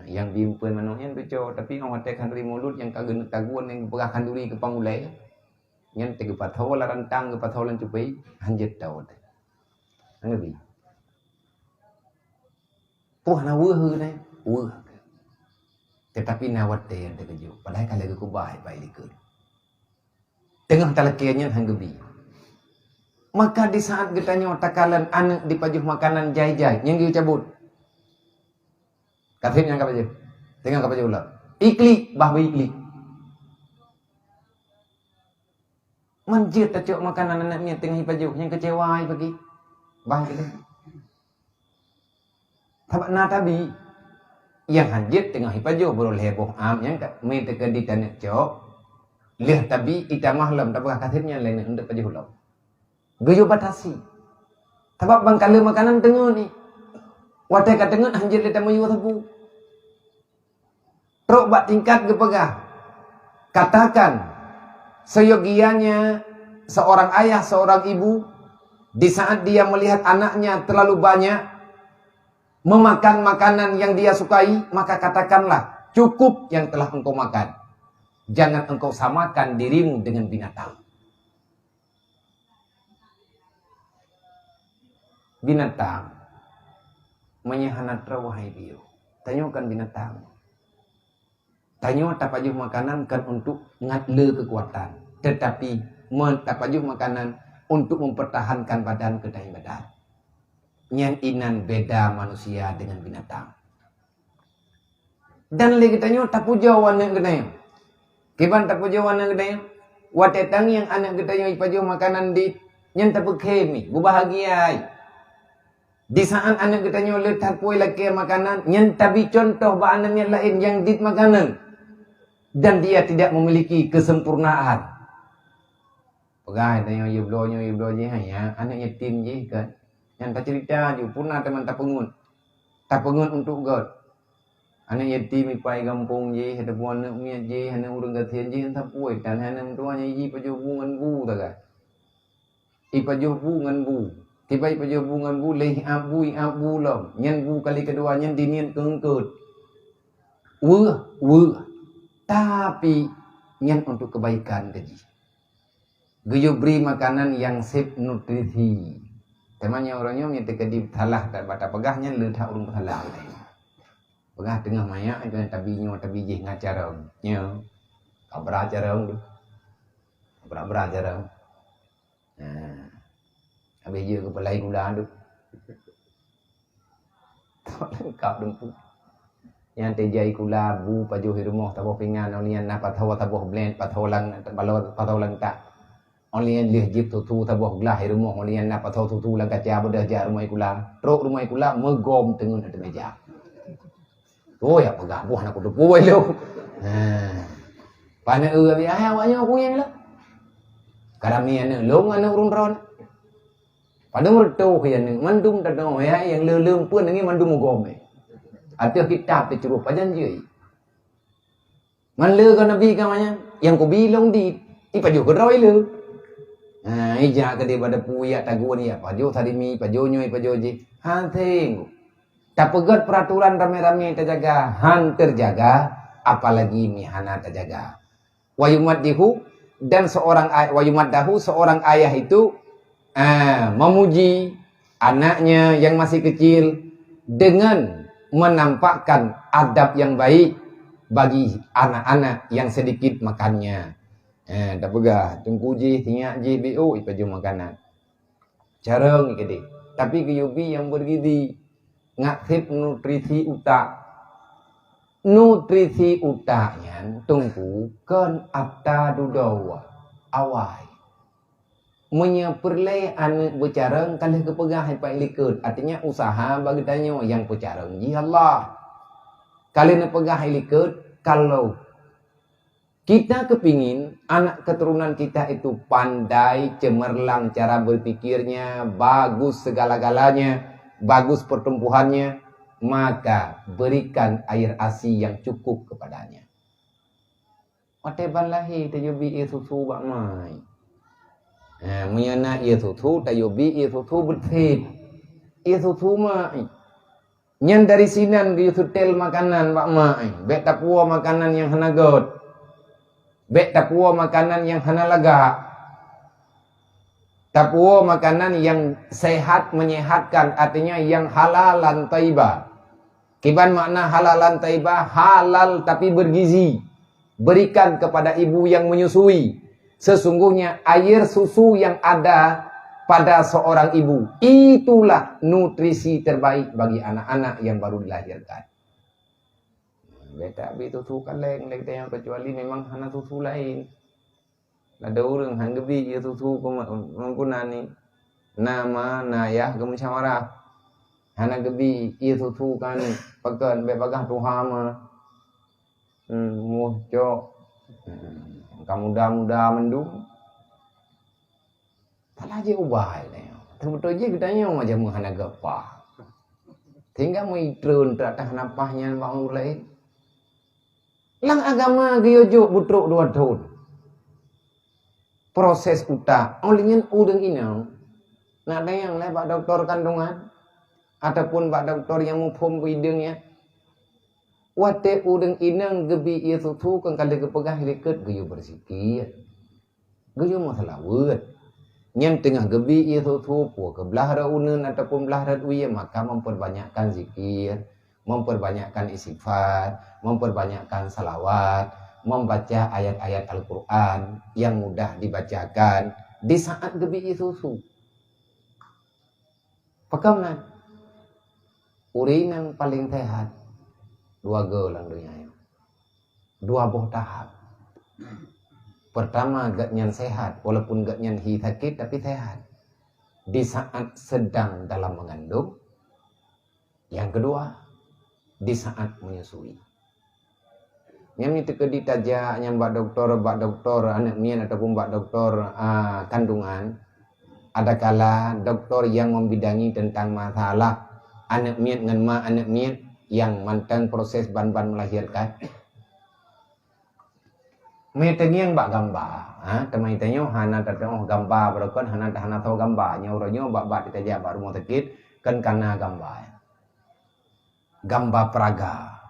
nyang bi eumpeuen manok nyan tuco, tapi 'oh watèe khanduri mulod nyang ka geuneuk tagun nyang geupeugah khanduri keu pangulèe, nyan teuh geupasoe lam rantang, geupasoe lam cupée, hanjeuet tawoe teuh. Ngerti? Poh na weueh geutanyoe, weueh. Tetapi na watèe nyang teukeujot, padahai ka lheueh geukeubah bak likot. Teungoh talakèe nyan han geubi. Maka di saat geutanyoe takalon aneuk dipajoh makanan jai-jai, nyang geuyue cabot. Ka trép nyang ka pajoh. Teungoh ka pajoh ulat. Iklik, bah beu iklik. Man jeuet tacok makanan aneuk miet teungoh ipajoh, nyang keucewa i pagi. Bah iklik. Sabab na tabi, nyang han jeuet teungoh ipajoh baroe lhèe boh am nyang ka, mi teukeudi taneuk cok, lheueh tabi itamah lom tapeugah ka trép nyan lé neuk pajoh lom. Geuyue batasi. Sabab ban ka le makanan teungeut nyan. Watée ka teungeut hanjeuet lé tamiyueb sapeue. Trok bak tingkat geupeugah, katakan, seyogianya seorang ayah, seorang ibu, di saat dia melihat anaknya terlalu banyak memakan makanan yang dia sukai, maka katakanlah, "Cukup yang telah engkau makan. Jangan engkau samakan dirimu dengan binatang." Binatang, meunyoe hana troh, wahai biôh, tanyoe kan binatang. Tanyoe tapajoh makanan kan untuk ngat le keukuatan, tetapi me-, tapajoh makanan untuk mempertahankan badan keu ibadat. Nyan inan beda manusia dengan binatang. Dan lé geutanyoe tapujoe aneuëk geutanyoe. Kiban tapujoe aneuëk geutanyoe, watée tangieng aneuëk geutanyoe jipajoh makanan dit, nyan tapeukhem, beubahagia. Di saat aneuëk geutanyoe le that puwoe lakée makanan, nyan tabi cuntoh bak aneuëk nyang laén nyang dit makanan, dan dia tidak memiliki kesempurnaan. Peugah tanyoe, "Yue bloe nyoe, yue bloe jih, hanya aneuëk yatim jih kan." Nyan taceurita ju, puna teuma tapeungeut. Tapeungeut untuk gét. Aneuëk yatim ipai gampông jih, ataupun aneuëk miet jih, aneuëk ureuëng gasien jih, entah peue, tan hana meutuah nyan jih ipajoh bu ngon bu sagai. Ipajoh bu ngon bu. Tiba ipajoh bu ngon bu, lé iab bu, iab bu lom. Nyan bu kali keudua nyan diniet keu eungkôt. Weueh, weueh. Tapi nyan untuk kebaikan keu jih. Geuyue bri makanan nyang sép nutrisi. Teuma nyoe uroe nyoe meunyoe teukeudi salah bak tapeugah nyan le that ureuëng peusalah. Peugah teungoh manyak, tabi nyoe, tabi jih ngon carông. Nyoe. Kabra carông tu. Kabra-bra carông. Nah. Habis jeuet keu peulai gula tu. Leungkap teungku. Nyang teujai gula, bu pajoh i rumoh saboh pingan, 'oh lheueh nyan na pasoe saboh blend, pasoe lam, pasoe lam tak. 'Oh lheueh nyan lheueh jieb susu saboh glah i rumoh, 'oh lheueh nyan na pasoe susu lam kaca, beudôh jak rumoh i gula. Trok rumoh i gula, meugom teungeut ateueh meja. Oh, ya peugah boh na kuteupeu lôn. Ha. Paneuk eu abi, "Hai awak nyoe kunyeng lôn." Ka ramé aneuk lôn, aneuk ureueng droe. Padahai meureutoh ya aneuk, mandum tadong ya, nyang le-le pun nangis mandum meugom. Ateueh kitab teucuroh pajan jeuet. Ngon le keu Nabi ka manyang, nyang kubi lôn di, ipajoh keudroe le. Ha, ija keudeh bak depu, ya tagun, ya pajoh sarimi, pajoh nyoe, pajoh jih. Hana seng. Tapeugét peuraturan ramé-ramé tajaga, han teujaga, apalagi mi hana tajaga. Wa yumaddihu, dan seorang ay-, wa yumaddahu, seorang ayah itu, ah, memuji anaknya yang masih kecil dengan menampakkan adab yang baik bagi anak-anak yang sedikit makannya. Eh, tapeugah, teungku jih, sinyak jih, biôh ipajoh makanan. Carông keudeh. Tapi geuyue bi nyang bergizi. Ngat sép nutrisi utak. Nutrisi utak nyan teungku kon ata dudoe awai. Meunyoe peureulée aneuk beucarông ka lheueh geupeugah ipat likot, artinya usaha bagi tanyoe nyang peucarông jih Allah. Ka lheueh neupeugah i likot, kalau Kita kepingin anak keturunan kita itu pandai, cemerlang cara berpikirnya, bagus segala-galanya, bagus pertumbuhannya, maka berikan air asi yang cukup kepadanya. Watée ban lahé tayoe bi ié susu bak mai. Ha, meunyoe na ié susu, tayoe bi ié susu beusép. Ié susu mai. Nyan dari sinan geuyue seutôt makanan bak mak, eh. Bék tapuwoe makanan nyang hana gét. Bék tapuwoe makanan nyang hana lagak. Tapuwoe makanan nyang sehat, menyehatkan, artinya nyang halalan thayyibah. Kiban makna halalan thayyibah, halal tapi bergizi. Berikan kepada ibu yang menyusui. Sesungguhnya air susu yang ada pada seorang ibu, itulah nutrisi terbaik bagi anak-anak yang baru dilahirkan. Bék tabi susu kaleng lé geutanyoe, kecuali memang hana susu laén. Ladôm ureuëng han geubi ié susu keu ma-, meunan ni. Na ma, na yah geumeusawarah. Hana geubi ié susu kan, pakon bék bagaih tuha ma. Hmm, muh cok. Hmm, ka muda-muda mandum. Salah jih ubai lé. Seubeutôi jih geutanyoe jameun hana geupaih. Sehingga meuitrön teuatas nafah nyan bak ureuëng laén. Lam agama geuyue jok beutrok dua thon. Proses utak, óh lheueh nyan ureuëng inong, na dayang lé bak doktor kandungan, ataupun bak doktor nyang muphom bideueng nyan. Watée ureuëng inong geubi ié susu kon ka lheueh geupeugah likot geuyue beursikie. Geuyue meuseulaweuet. Nyan teungoh geubi ié susu, peue keu blah rot uneuen ataupun blah rot wie, maka memperbanyakkan zikir, memperbanyakkan istighfar, memperbanyakkan salawat, membaca ayat-ayat Al-Quran yang mudah dibacakan di saat geubi ié susu. Pakon nan? Ureuëng nyang paleng sehat dua go lam donya nyoe. Dua boh tahap. Pertama, gobnyan sehat, walaupun gobnyan hi sakét tapi sehat. Di saat sedang dalam mengandung, yang kedua, di saat menyusui. Nyang meuteukeu ditajak nyang bak doktor, bak doktor aneuëk miet ataupun bak doktor, a, kandungan, adakala doktor yang membidangi tentang masalah aneuëk miet ngon ma aneuëk miet yang mantong proses ban-ban melahirkan. Meuteungieng bak gamba, ha, teuma tanyoe hana tateuoh gamba, beureukat hana, hana tho gamba. Nyoe uroe nyoe bak-bak ditajak bak rumoh sakét, kan kana gamba. Gamba peraga.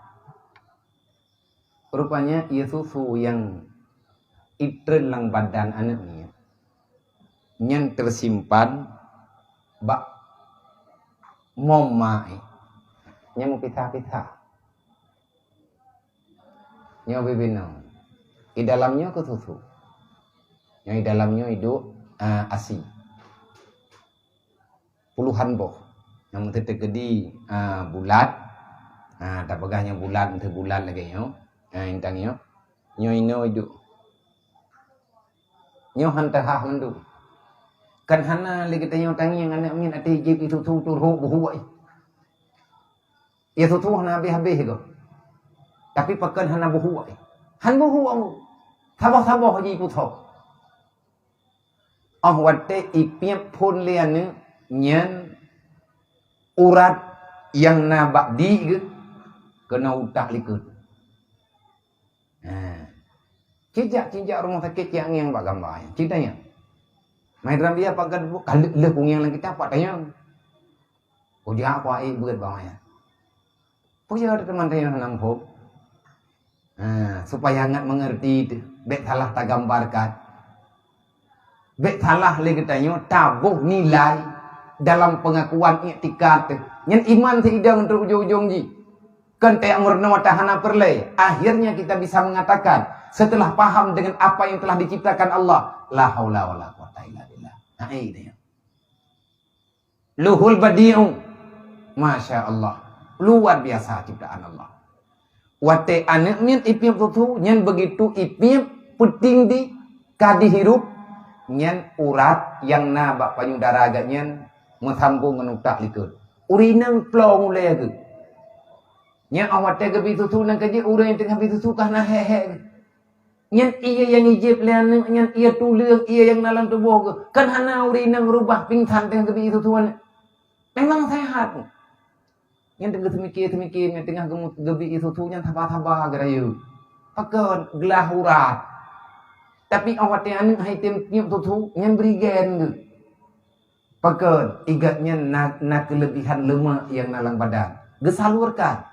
Rupanya ié susu nyang itreun lam badan aneuëk miet nyan teusimpan bak mom ma, nyang meupisah-pisah. Nyoe bibinoe. Di dalam nyoe keu susu. Nyoe di dalam nyoe iduek, a, asi. Puluhan boh. Nyang meuteuteu keudi, a, bulat. A, tapeugah nyoe bulat, meuteuteu bulat lagée nyoe. A, intang nyoe. Nyoe inoe iduek. Nyoe han teuhah mandum. Kan hana lé geutanyoe tangieng aneuëk miet até jieb ié susu turhok buhu ai. Ié susu hana habéh-habéh goe. Tapi pakon hana buhu ai. Han buhu. Saboh-saboh ji puthoe. Óh watée ipiep phon lé aneuëk nyan urat nyang na bak di geuh keunoe utak likot. Ha. Cijak-cijak rumoh sakét ciak ngieng bak gamba nyan. Cit tanyong. Mai Rabia pakat bu-, ka lheueh kungieng lam kitab, pat tanyong. Kujak kuaék beuet bak manyang. Peue teuma tanyong lam hom? Ha, supaya ngat mengerti tu. Bék salah tagambarkan. Bék salah lé geutanyoe taboh nilai dalam pengakuan iktikad tu. Nyan iman siidong untuk ujong-ujong jih. Kan tayak meurunoe tahana peureulée. Akhirnya kita bisa mengatakan, setelah paham dengan apa yang telah diciptakan Allah, la haula wala quwata illa billah. Nah, ini dia. Luhul badi'u. Masya Allah. Luar biasa ciptaan Allah. Watée aneuëk miet ipiep susu, nyan begitu ipiep peuting di ka dihirup, nyan urat nyang na bak payudara geuh nyan meusambong ngon utak likot. Ureuëng inong plong ulée geuh. Nyan óh watée geubi susu nyan keujeuet ureuëng nyang teungoh bi susu ka na hék-hék geuh. Nyan ié nyang ijieb lé aneuëk nyan ié tuleueng, ié nyang na lam tuboh geuh. Kan hana ureuëng inong reubah pingsan teungoh geubi susu nyan. Memang sehat. Nyan teungoh seumiké-seumiké, nyan teungoh geumu-, geubi susu nyan saba-saba geurayeuk. Pakon glah urat. Tapi óh watée aneuëk hai tem nyoe susu, nyan bri gen geuh. Pakon, igat nyan na, na keulebihan leumak nyang na lam badan. Geusalurkan.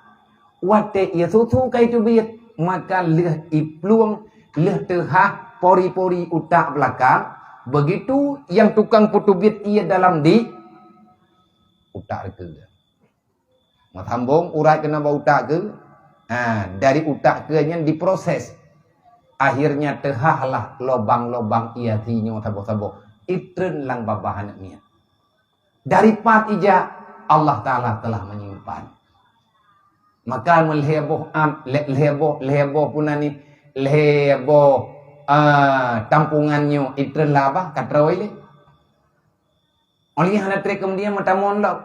Watée ié susu ka iteubiet, maka lheueh iplueng, lheueh teuhah pori-pori utak beulakang, begitu nyang tukang peuteubiet ié dalam di utak reukeu. Meusambong urat keunoe bak utak keu, ha, dari utak keu nyan diproses. Akhirnya teuhah lah lobang-lobang ié sinyoe saboh-saboh. Itreun lam babah aneuëk miet. Dari pat ijak, Allah Taala telah menyimpan. Maka meulhée boh am, lhée, lhée boh, lhée boh puna ni, lhée boh, ah, tampungan nyoe itreun lam babah ka trôi lé. Óh lheueh hana trép keumudian meutamong lom.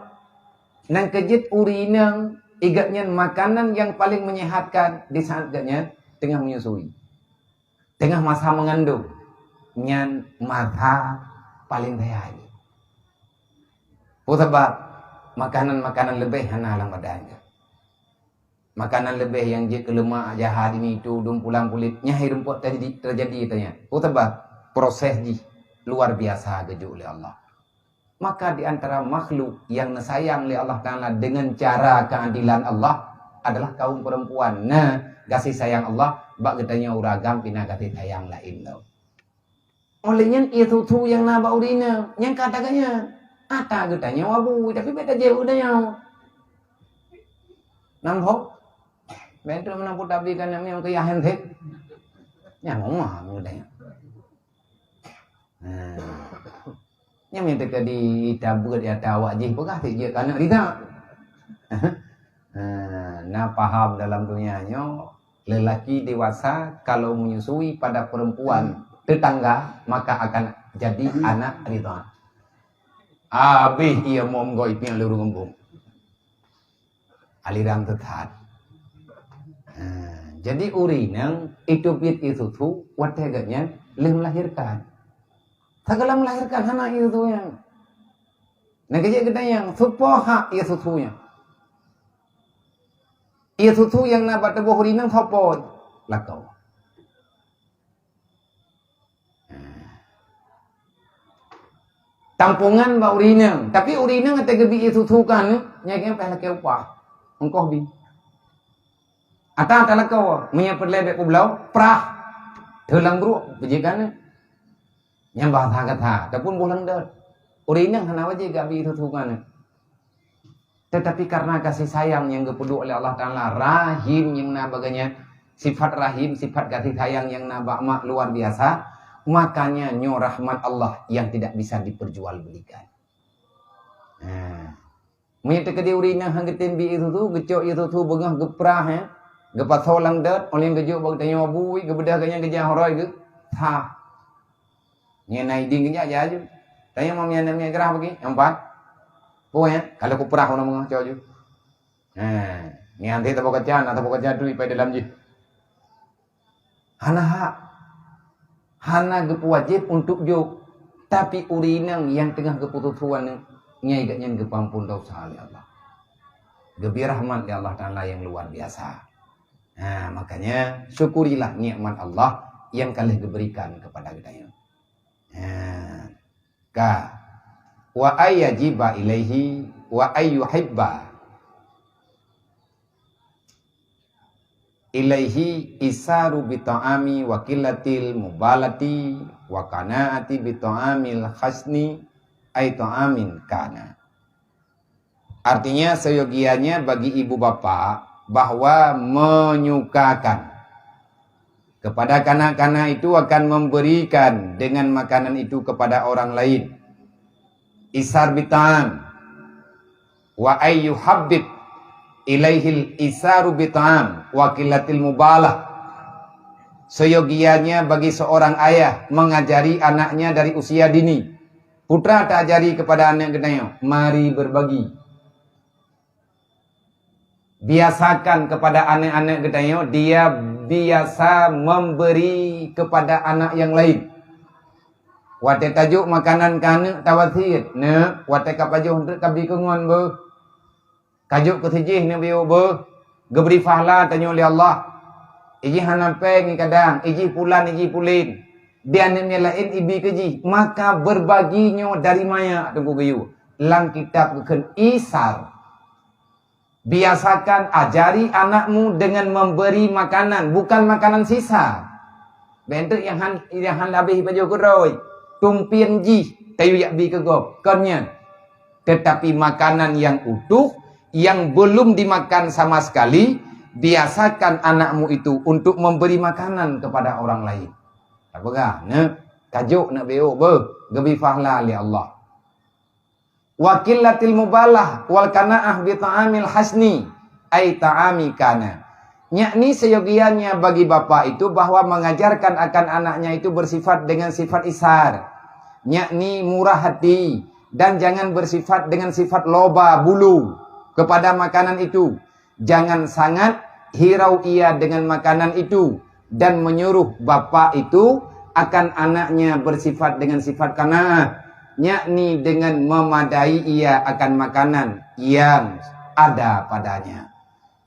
Nyan keujeuet ureuëng inong igat nyan makanan nyang paleng menyehatkan di saat geuhnyan teungoh menyusui. Teungoh masa mengandung, nyan masa paleng bahaya. Peue sabab? Makanan-makanan leubeh hana lam badan geuh. Makanan leubeh nyang jeuet keu leumak, jahat, ini itu, dum pulang pulit, nyan hai rumpok teujadi, teujadi tanya. Peue sabab? Proses jih luar biasa geujok lé Allah. Maka di antara makhluk nyang neusayang lé Allah Taala dengan cara keadilan Allah adalah kaum perempuan. Nah, gaséh sayang Allah bak geutanyoe ureueng agam pih na gaséh sayang laén lom. Óh lheueh nyan, ié thuthu nyang na bak ureueng inong, nyan ka ata geutanyoe. Ata geutanyoe abui, tapi bèk tajeuet geutanyoe. Nam hok. Bèk tu meunan pun tabi kan nyang keu yah handphone. Nyan meuah geutanyoe. Nah. Nyan meunan teuka di tabeuet di ata awak jih peugah, jeuet keu aneuk rida. Ha, na paham dalam dunia nyoe, lelaki dewasa kalau menyusui pada perempuan tetangga, maka akan jadi anak ridha. Abéh ié mom goi piang lurung embung. Aliran teuthat. Ha, jadi ureueng inong itu biet ié thuthu watèe gobnyan lheueh melahirkan. Tagalom melahirkan hana ié thuthu nyan. Nah, keu jeuet geutanyoe, soe po hak ié thuthu nyan? Ié thuthu nyang na bak tuboh ureueng inong soe po lakoe? Tampongan bak ureueng inong, tapi ureueng inong watèe geubi ié thuthu kan, nyan keuh payah lakèe upah. Ongkoh bi. Ata talakoe, meunyoe peureulèe bèk peubloe, prah. Teulang bruek, beujeuet kan. Nyan bahasa gata, ataupun boh lam dot. Ureueng inong hana wajéb geubi ié thuthu kan. Tetapi karena kasih sayang nyang geupeuduek oleh Allah Taala, rahim nyang na bak gobnyan, sifat rahim, sifat kasih sayang nyang na bak mak luar biasa, makanya nyoe rahmat Allah yang tidak bisa diperjualbelikan. Ha. Meunyoe teukeudi ureueng inong han geutem bi ié thuthu, geucok ié thuthu beungoh geuprah, eh, geupasoe lam dot, óh lheueh geujok bak geutanyoe abui, geubeudôh gobnyan geujak horoi geuh, sah. Nyan na idin geujak, jak aju. Tanyoe meunyoe na miet grah bagi, nyang pat. Peue nyan? Ka lheueh kuprah uroe mangat cok aju. Ha, nyan teuh taboh kaca, na taboh kaca tui pai dalam jih. Hana hak. Hana geupeuwajéb untuk jok. Tapi ureueng inong nyang teungoh geupeuthuthu aneuk, nyan gobnyan geupeuamphon desya lé Allah. Geubri rahmat lé Allah Taala nyang luar biasa. Ha, makanya syukurilah nikmat Allah yang ka lheueh geuberikan kepada geutanyoe. Ha. Ka. Wa ay yajiba ilaihi wa ay yuhibba ilaihi isaru bi ta'ami wa qillatil mubalati wa qanaati bi ta'amil hasni ay ta'amin kana. Artinya, seyogianya bagi ibu bapa bahwa menyukakan kepada kanak-kanak itu akan memberikan dengan makanan itu kepada orang lain. Isar bita'am. Wa ay yuhabbib ilaihil isaru bita'am wa qillatil mubalah. Seyogianya bagi seorang ayah mengajari anaknya dari usia dini. Putra taajari kepada aneuk geutanyoe, mari berbagi. Biasakan kepada aneuk-aneuk geutanyoe, dia biasa memberi kepada anak yang lain. Watèe tajok makanan keu aneuk tawasiet, "Neuk, watèe ka pajoh treuk kabi keu ngon beuh. Kajok keu si jih neuk beuh, geubri pahla tanyoe lé Allah. Ijih hana pèng kadang, ijih pulan, ijih pulen. Di aneuk nyang laén ibi keu jih." Maka berbagi nyoe dari manyak teungku geuyue. Lam kitab geukheun isar. Biasakan ajari anakmu dengan memberi makanan, bukan makanan sisa. Bèk enteuk nyang han, nyang han habéh pajoh keudroe. Tumpien jih tayue jak bi keu gob. Kon nyan. Tetapi makanan yang utuh, yang belum dimakan sama sekali, biasakan anakmu itu untuk memberi makanan kepada orang lain. Tapeugah, "Neuk, kajok neuk beuh, beuh, geubri pahla lé Allah." Wa qillatil mubalah wal qanaah bi ta'amil hasni, ay ta'ami kana. Yakni seyogianya bagi bapak itu bahwa mengajarkan akan anaknya itu bersifat dengan sifat isar, yakni murah hati, dan jangan bersifat dengan sifat loba bulu kepada makanan itu. Jangan sangat hirau ia dengan makanan itu dan menyuruh bapak itu akan anaknya bersifat dengan sifat qanaah. yakni dengan memadai ia akan makanan yang ada padanya.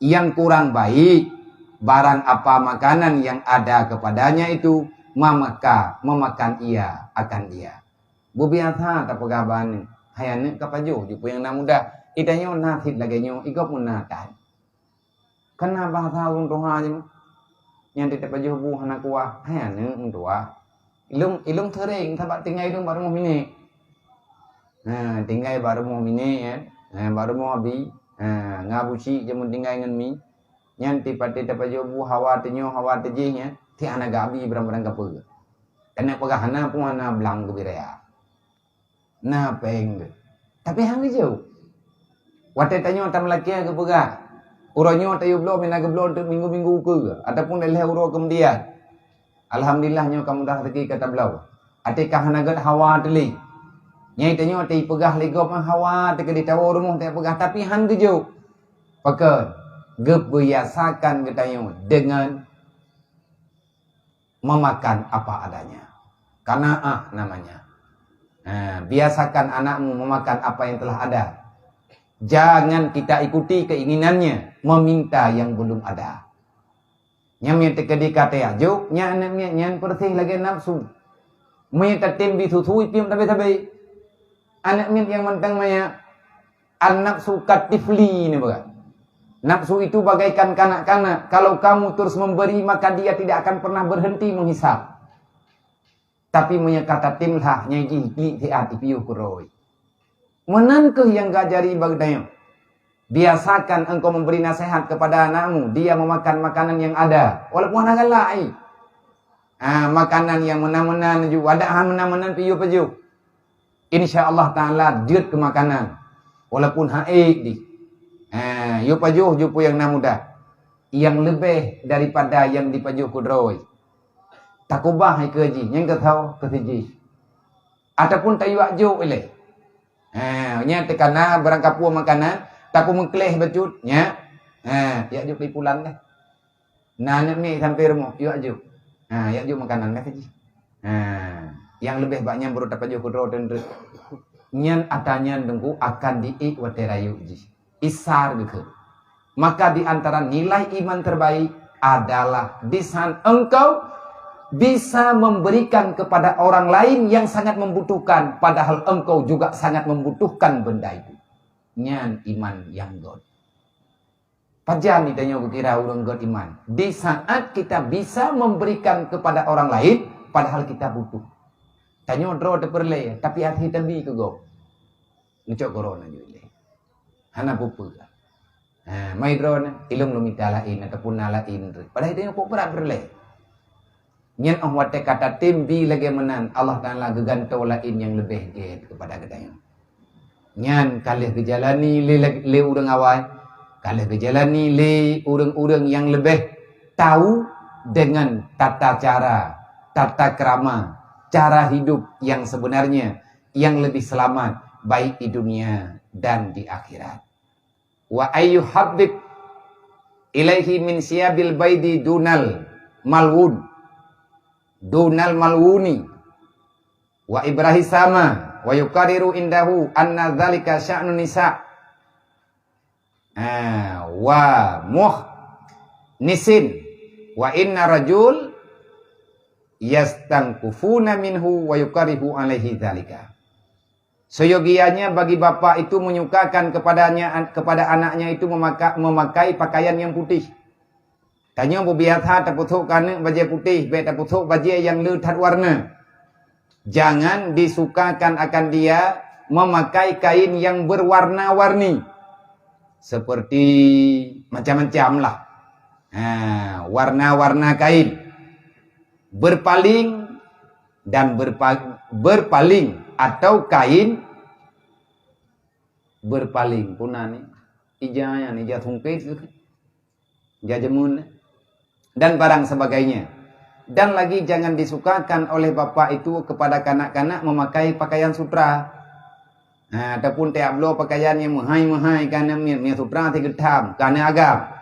Yang kurang baik, barang apa makanan yang ada kepadanya itu, mamaka, memakan ia akan dia. Beubiasa tapeugah bak aneuk, "Hai aneuk, ka pajoh ju peue nyang na mudah." Itanyoe na cit lagée nyoe, igob pun na that. Kana bahasa ureuëng tuha jih. Nyang teutab pajoh bu hana kuah, hai aneuk meutuah. Ilong, ilong sering sabab tinggai ilong bak rumoh minék. Ha, tinggai bak rumoh minék, ya. Ha, bak rumoh abi. Ha, ngon Abu Syik jameun tinggai ngon mi. Nyan tipa-tipa pajoh bu hawa teunyoe, hawa teujih, ya. Ti hana gabi barang-barang kapeue. Kana peugah hana pun hana blang geubiraya. Na péng geuh. Tapi han geujok. Watée tanyoe tameulakée geupeugah, uroe nyoe tayue bloe, mina geubloe teuk minggu-minggu ukeue, ataupun lhée uroe keumudian. Alhamdulillah, nyoe ka mudah rezeki ka tabloe. Até ka hana gét hawa teuh lé. Nyai tanyoe teupeugah lé gob hawa teuh keudeh tawoe rumoh teupeugah, tapi han geujok. Pakon? Geubeuyasakan geutanyoe deungon memakan apa adanya. Qanaah namanya. Ha, biasakan anakmu memakan apa yang telah ada. Jangan kita ikuti keinginannya meminta yang belum ada. Nyang miet teukeudi ka teuyak jok, nyan aneuk miet nyan peureuséh lagée nafsu. Meunyoe tatem bi susu, ipiep tabe-tabe. Aneuk miet nyang mantong maya, an-nafsu katifli ni bukan. Nafsu itu bagaikan kanak-kanak. Kalau kamu terus memberi, maka dia tidak akan pernah berhenti menghisap. Tapi meunyoe ka tatem lah, nyai jih klik siat ipiôh keudroe. Meunan kheueh nyang gajari bak geutanyoe. Biasakan engkau memberi nasihat kepada anakmu, dia memakan makanan yang ada, walaupun hana galak, ai. Ah, makanan yang meunan-meunan ju, adak han meunan-meunan piôh pajoh. Insya Allah Taala jeuet keu makanan, walaupun han ék dih. Ah, yue pajoh ju peue nyang na mudah, nyang leubeh daripada nyang dipajoh keudroe. Takubah hai keu jih, nyang keu tho keu sijih. Ataupun tayuak jok ilée. Ha, nyan teukana barang kapeue makanan, tapeumeukleh bacut, nya. Ha, yak jok di pulan deh. Na aneuk miet sampai rumoh, yak jok. Ha, yak jok makanan ka sijih. Ha, nyang leubeh bak nyan baru tapajoh keudroe teunteuk. Nyan atra nyan teungku akan diék watée rayeuk jih. Isar geukheun. Maka di antara nilai iman terbaik adalah di saat engkau bisa memberikan kepada orang lain yang sangat membutuhkan, padahal engkau juga sangat membutuhkan benda itu. Nyan iman nyang göt. Pajan tanyoe geukira ureuëng göt iman? Di saat kita bisa memberikan kepada orang lain, padahal kita butuh. Tanyoe droe teupeureulée, tapi até tabi keu gob. Neucok korona ju ilée. Hana peue-peue. Ha, mai droeneuh, ilong lôn mita laén ataupun na laén reuet. Padahai tanyoe kok brat peureulée. Nyan óh watée ka tatem bi lagée meunan, Allah Taala geugantoe laén nyang leubeh gét keupada geutanyoe. Nyan ka lheueh geujalani lé, lé ureuëng awai, ka lheueh geujalani lé ureuëng-ureuëng nyang leubeh tahu dengan tata cara, tata krama, cara hidup yang sebenarnya, yang lebih selamat baik di dunia dan di akhirat. Wa ayyuhabbib ilaihi min siyabil baidi dunal malwun, dunal malwuni, wa ibrahi sama, wa yukariru indahu anna dzalika sya'nun nisa. Ah, wa muh nisin, wa inna rajul yastangkufuna minhu wa yukarihu alaihi dzalika. Seyogianya bagi bapak itu menyukakan kepadanya, kepada anaknya itu memaka-, memakai pakaian yang putih. Tanyoe beubiasa tapeusok keu aneuk bajée putéh, bék tapeusok bajée nyang le that warna. Jangan disukakan akan dia memakai kain yang berwarna-warni, seperti macam-macam lah. Ha, warna-warna kain. Berpaling dan berpa-, berpaling atau kain berpaling. Puna ni, ija nyan, ija sungkét, ija jemun, dan barang sebagainya. Dan lagi jangan disukakan oleh bapak itu kepada kanak-kanak memakai pakaian sutra. Ha, ataupun tiap bloe pakaian nyang meuhai-meuhai, kana miet, miet sutra sigeutham, kana agam.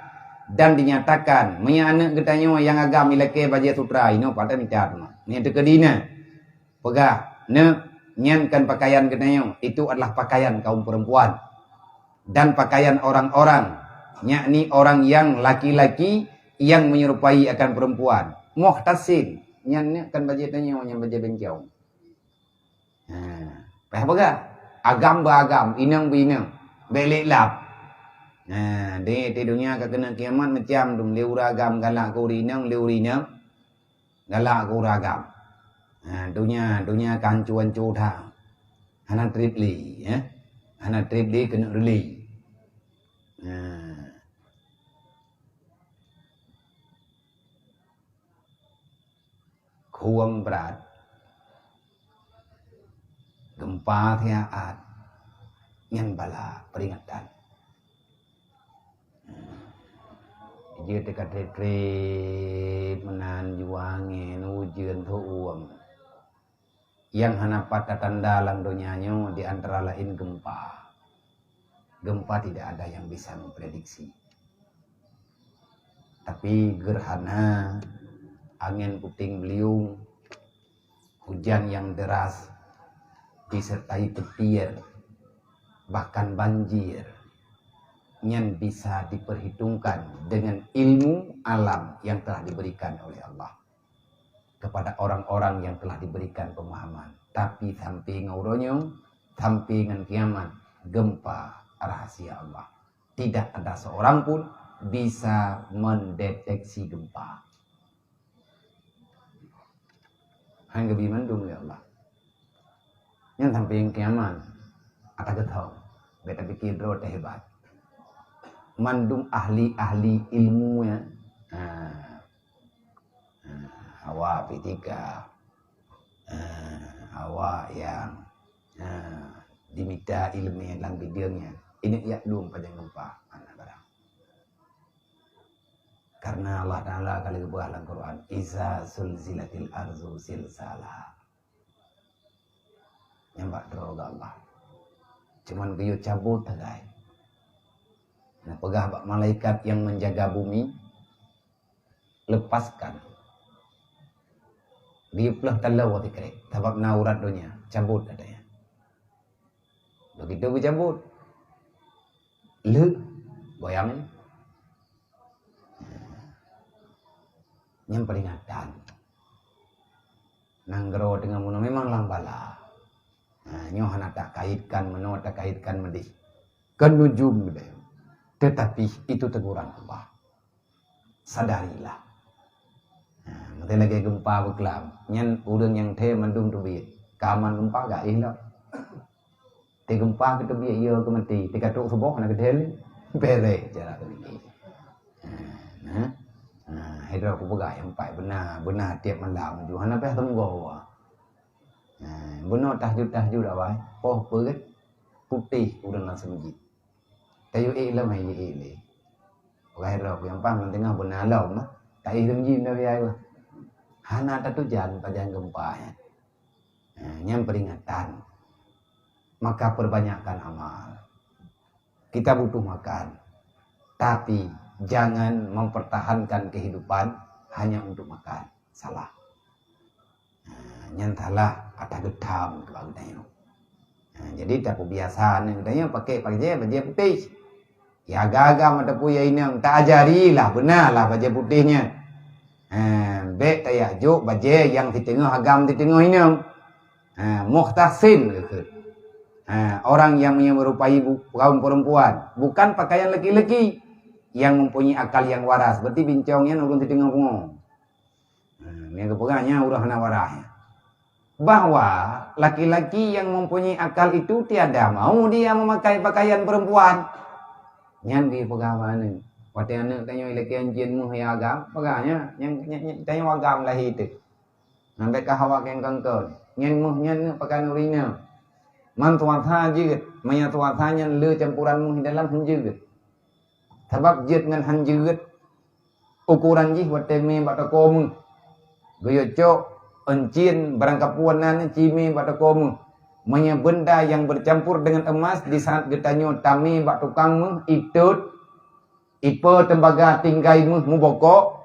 Dan dinyatakan, meunyoe aneuk geutanyoe nyang agam ilakée bajée sutra, inoe pada mita teuma. Nyan teukeudi na. Peugah, neuk, Nyan kan pakaian geutanyoe, itu adalah pakaian kaum perempuan. Dan pakaian orang-orang, yakni orang yang laki-laki yang menyerupai akan perempuan. Muhtasin, nyan kan bajée tanyoe, nyan bajée bencong. Ha, payah peugah. Agam beuagam, inong beuinong. Bék lé lab. Ha, di, di dunia ka keuneuk kiamat macam tu, lé ureueng agam galak keu ureueng inong, lé ureueng inong galak keu ureueng agam. Ha, dunia, dunia ka hanco-hanco that. Hana treb lé, ya. Hana treb lé keuneuk reulee. Ha. Khueng brat, gempa siat, nyan bala peringatan. Jeuet teuka treb-treb meunan, jua angén, ujeuen, seuuem. Nyang hana pat tatanda lam donya nyoe di antara laén gempa. Gempa tidak ada yang bisa memprediksi. Tapi gerhana, angén puting beliung, hujan yang deras, disertai petir, bahkan banjir, nyan bisa diperhitungkan dengan ilmu alam yang telah diberikan oleh Allah kepada orang-orang yang telah diberikan pemahaman. Tapi sampai ngon uroe nyoe, sampai ngon kiamat, gempa rahasia Allah. Tidak ada seorang pun bisa mendeteksi gempa. Hana geubri mandum lé Allah. Nyan sampai kiamat, ata geuthom, bék tapike droe teuhebat. Mandum ahli-ahli ilmu nyan, ha, ha, awak fisika, ha, awak nyang, ha, dimita ileumèe lam bidang nyan, ingat jak lom pajan gempa, hana barang. Karena Allah Taala ka lheueh geupeugah lam Quran, "Iza zulzilatil ardu zilzalaha." Nyan bak droe geuh Allah. Cuman geuyue cabot sagai. Neupeugah bak malaikat nyang menjaga bumi, "Lepaskan." Geuyue plôh taloe sikrek, sabab na urat donya, cabot katanya. Begitu geucabot, lheueh goyang. Nyan peringatan. Nanggroe teungoh meunoe memang lam bala. Nah, nyoe hana takaitkan meunoe, takaitkan meudeh. Kan nujum geude. Tetapi itu teguran Allah. Sadarilah. Nah, meutai lagèe gempa beuklam. Nyan ureueng nyang thèe mandum teubiet. Ka aman gempa, gaéh lom. Teugempa keu teubiet, yo keu maté, teuka trok suboh na keudeh lé. Bereh cara teubiet. Ha, nah. Ha, hai droe kupeugah nyang paih beuna, beuna tiep malam ju hana payah teunggoe. Ha, bunoe tahajud-tahajud awai, poh peuet putéh ureueng lam seumjit. Tayue ék lom hai ék lé. Peugah hai droe nyang paih lam teungoh beuna lom, taéh seumjit na biaya. Hana tatujan pajan gempa nyan. Ha, nyan peringatan. Maka perbanyakkan amal. Kita butuh makan. Tapi jangan mempertahankan kehidupan hanya untuk makan. Salah. Ha, nyan salah ata geutham keu geutanyoe. Ha, jadi tapeubiasa aneuk geutanyoe pakai bajèe, bajèe putéh. Ya agam-agam ataupun ya inong, taajarilah, beunalah bajèe putéh nyan. Ha, bék tajak jok bajèe nyang siteungoh agam siteungoh inong. Ha, muhtasin geukheun. Ha, orang yang menyerupai bu-, kaum perempuan, bukan pakaian laki-laki yang mempunyai akal yang waras, berarti bincong nyan ureueng siteungoh pungo. Ha, nyang geupeugah nyan ureueng hana waras nyan. Bahwa laki-laki yang mempunyai akal itu tiada mau dia memakai pakaian perempuan. Nyan geupeugah bak aneuk. Watèe aneuk tanyoe ilakèe jén meuh ya agam, peugah nyan, nyan, nyan, nyan tanyoe agam lahé teuk. Nyan bèk ka hawa keng kongkon. Nyan meuh nyan neuk pakai ureueng inong. Man tuasa jeuet, meunyo tuasa nyan le campuran meuh dalam, han jeuet. Sabab jeuet ngon han jeuet, ukoran jih watèe mé bak toko meuh. Geuyue cok euncien barang kapeue nan cimé bak toko meuh. Meunyo benda yang bercampur dengan emas di saat geutanyoe tamé bak tukang meuh, itot, ipe tembaga tinggai meuh mubokok,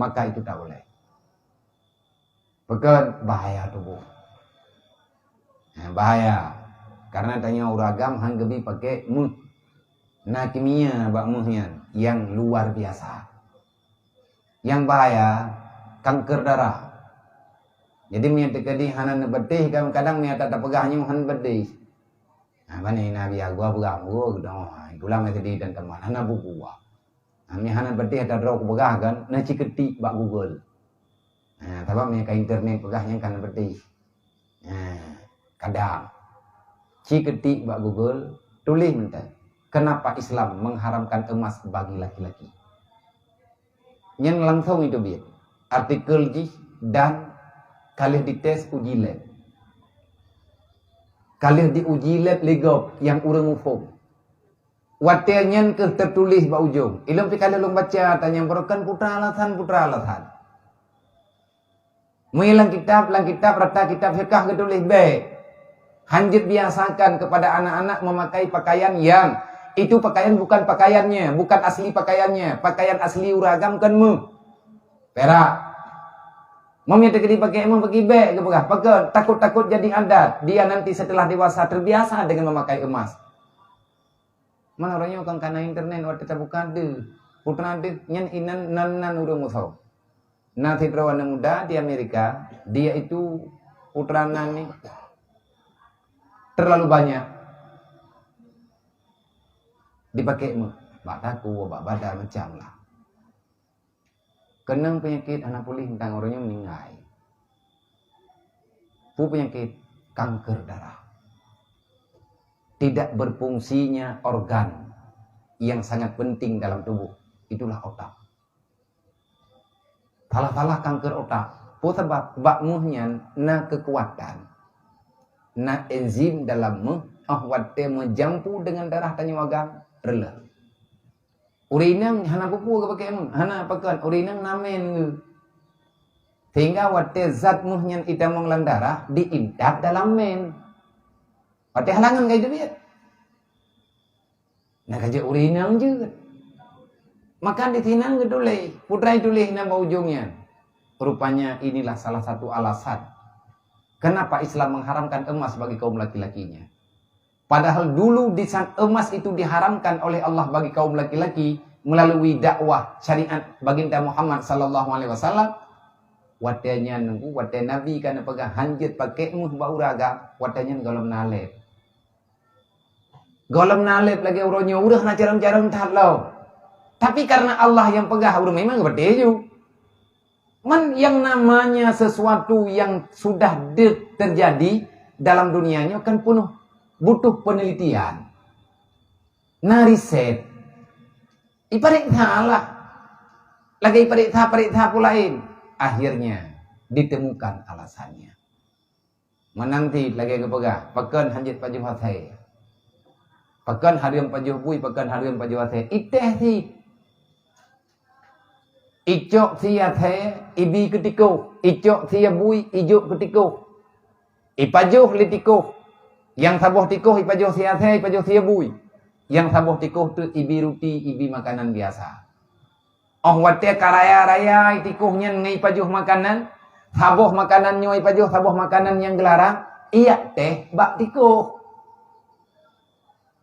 maka itu tak boleh. Pakon bahaya tuboh. Nah, bahaya. Karena tanyoe ureuëng agam han geubi pakai meuh. Na kimia bak meuh nyan yang luar biasa. Yang bahaya, kanker darah. Jadi meunyoe teukeudi hana neubeudeh, kadang-kadang meunyoe tapeugah nyoe han beudeh. Nah, bani Nabi Abu Abu Abu gitu. Itulah masih di dan teman hana buku. Nah, meunyoe hana beudeh, ada droe kupeugah kan, na ciketik bak Google. Nah, sabab meunyoe ka internet peugah nyang kan beudeh. Nah, kadang ciketik bak Google, tulis mantong, "Kenapa Islam mengharamkan emas bagi laki-laki?" Nyan langsung itu biet. Artikel jih dan ka lheueh dites uji lab. Ka lheueh diuji lab lé gob nyang ureuëng muphom. Watée nyan keuh teutuléh bak ujong. Ilôn pih ka lheueh lôn baca, tanyong barokan putra alasan, putra alasan. Meunyoe lam kitab, lam kitab rata kitab fiqah geutuléh bék. Hanjeuet biasakan kepada anak-anak memakai pakaian yang itu pakaian bukan pakaiannya, bukan asli pakaiannya. Pakaian asli ureuëng agam kan meuh. Perak. Meunyoe teukeudi pakai meuh bagi bék geupeugah. Pakon takut-takut jadi adat. Dia nanti setelah dewasa terbiasa dengan memakai emas. Mana ureuëng nyoe kan kana internet watée tabuka deuh. Putra deuh nyan inan nan nan ureuëng musoh. Na sidroe aneuk muda di Amerika, dia itu putra nan ni terlalu banyak dipakai meuh. Bak takue, bak badan macam lah. Keunong peunyakit hana puléh teuntang ureuëng nyoe meuninggai. Peue peunyakit? Kanker darah. Tidak berfungsinya organ yang sangat penting dalam tubuh, itulah otak. Salah-salah kanker otak. Peue sabab? Bak meuh nyan na keukuatan, na enzim dalam meuh, óh watée meujampu dengan darah tanyoe agam, reuloh. Ureuëng inong hana peue-peue geupakai meuh, hana pakon, ureuëng inong na men geuh. Sehingga watée zat meuh nyan itamong lam darah, diintat dalam men. Watée halangan ka jiteubiet. Nah, ka jeuet ureuëng inong jeuet. Maka di sinan geutuléh, putra tuléh na bak ujong nyan. Rupanya inilah salah satu alasan kenapa Islam mengharamkan emas bagi kaum laki-lakinya. Padahal dulu di saat emas itu diharamkan oleh Allah bagi kaum laki-laki melalui dakwah syariat Baginda Muhammad sallallahu alaihi wasallam, watée nyan nunggu, watée Nabi ka neupeugah hanjeuet pakai meuh bak ureuëng agam, watée nyan gohlom na leb. Gohlom na leb lagée uroe nyoe, ureuëng na carông-carông that lom. Tapi karena Allah nyang peugah, ureuëng memang geupatéh ju. Man yang namanya sesuatu yang sudah de-, terjadi dalam dunia nyoe kan penuh butuh penelitian. Na riset. Ipareksa lah. Lagée ipareksa-pareksa peue laén. Akhirnya ditemukan alasannya. Meunan cit lagée geupeugah, pakon hanjeuet pajoh asée. Pakon hareuem pajoh bui, pakon hareuem pajoh asée. Itéh cit. Icok sie asée, ibi keu tikoh. Icok sie bui, ijok keu tikoh. Ipajoh lé tikoh. Nyang saboh tikoh ipajoh sie asée, ipajoh sie bui. Nyang saboh tikoh teuk ibi ruti, ibi makanan biasa. Óh watée ka raya-raya tikoh nyan ngon ipajoh makanan, saboh makanan nyoe ipajoh, saboh makanan nyang geularang, iyak téh bak tikoh.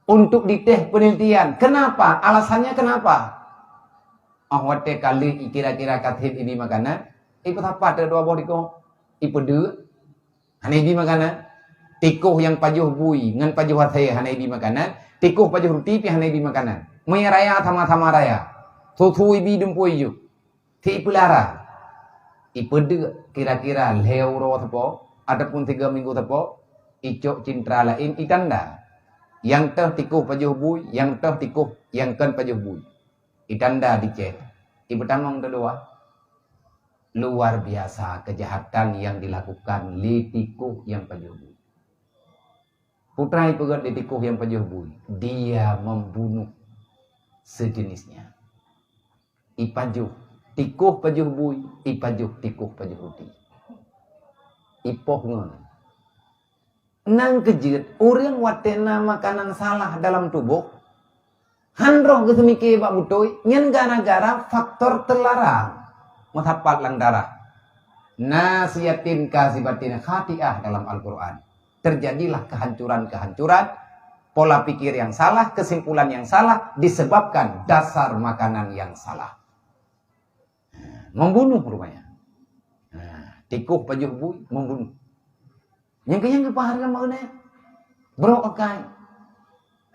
Untuk ditéh penelitian, kenapa? Alasannya kenapa? Óh watée ka lheueh kira-kira ka seb ibi makanan, ipeusapat dua boh tikoh, ipeudeuk, hana ibi makanan. Tikoh nyang pajoh bui ngon pajoh asée hana ibi makanan, tikoh pajoh ruti pih hana ibi makanan. Meunyoe raya sama-sama raya, su-su ibi dumpeue ijok. Cit ipeulara. Ipeudeuk kira-kira lhée uroe sapo ataupun tiga minggu sapo, icok cintra laén itanda. Nyang toh tikoh pajoh bui, nyang toh tikoh nyang kon pajoh bui. Itanda dicet. Ipeutamong teudua. Luar biasa kejahatan yang dilakukan lé tikoh nyang pajoh bui. Putra ipeugét lé tikoh nyang pajoh bui, dia membunuh sejenisnya. Ipajoh tikoh pajoh bui, ipajoh tikoh pajoh ruti. Ipoh ngon. Nang keujeuet, ureuëng watée na makanan salah dalam tuboh, han roh geuseumike bak beutôi, nyan gara-gara faktor teularang meusapat lam darah. Nasiyatin kazibatin khati'ah dalam Al-Qur'an. Terjadilah kehancuran-kehancuran, pola pikir yang salah, kesimpulan yang salah, disebabkan dasar makanan yang salah. Membunuh rupanya. Nah, tikoh pajoh bui, membunuh. Nyang keunyan geupeuhara lam bauna, brok akai.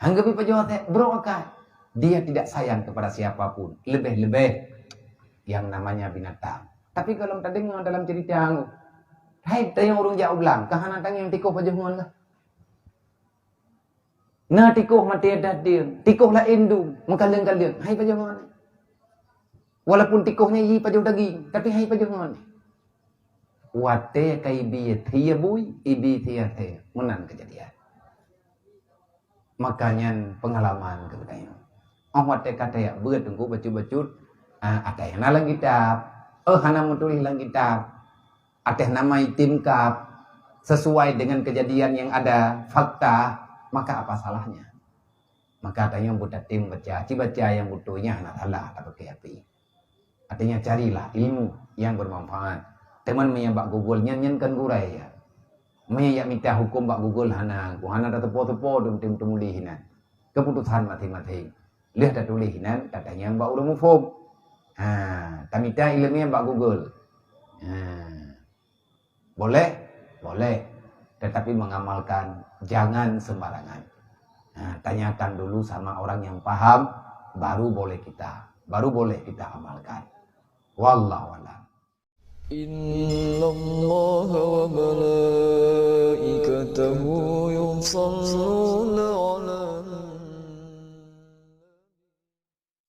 Hana geubri pajoh até, brok akai. Dia tidak sayang kepada siapapun, lebih-lebih yang namanya binatang. Tapi kalau tadeungoe dalam cerita, hai, tayang ureuëng jak u blang, ka hana tangieng tikoh pajoh ngon kah? Na tikoh maté dah deueng, tikoh laén dum, meukaleng-kaleng, hai pajoh ngon. Walaupun tikoh nyan jih pajoh daging, tapi hai pajoh ngon. Watée ka ibi thie bui, ibi thie thée, meunan keujadian. Maka nyan peungalaman keu geutanyoe. Óh watée ka tajak beuet teungku bacut-bacut, ah, akai hana lam kitab, eh, hana meutuléh lam kitab, ateueh nama itim kab, sesuai dengan kejadian yang ada, fakta, maka apa salahnya? Maka tanyoe beutatem baca, ci baca nyang beutôi nyan hana salah, tapi api. Artinya, carilah ilmu yang bermanfaat. Teuma meunyo bak Google nyan, nyan kan gurée ya. Meunyo jak mita huköm bak Google hana, ku hana tateupeue-teupeue dum tem teumuléh inan. Keputusan masing-masing. Lheueh tatuléh inan, tatanyong bak ureuëng muphom. Ha, tamita ileumèe bak Google. Ha. Boleh? Boleh. Tetapi mengamalkan jangan sembarangan. Nah, tanyakan dulu sama orang yang paham, baru boleh kita, baru boleh kita amalkan. Wallahu a'lam. إن الله وملائكته يصلون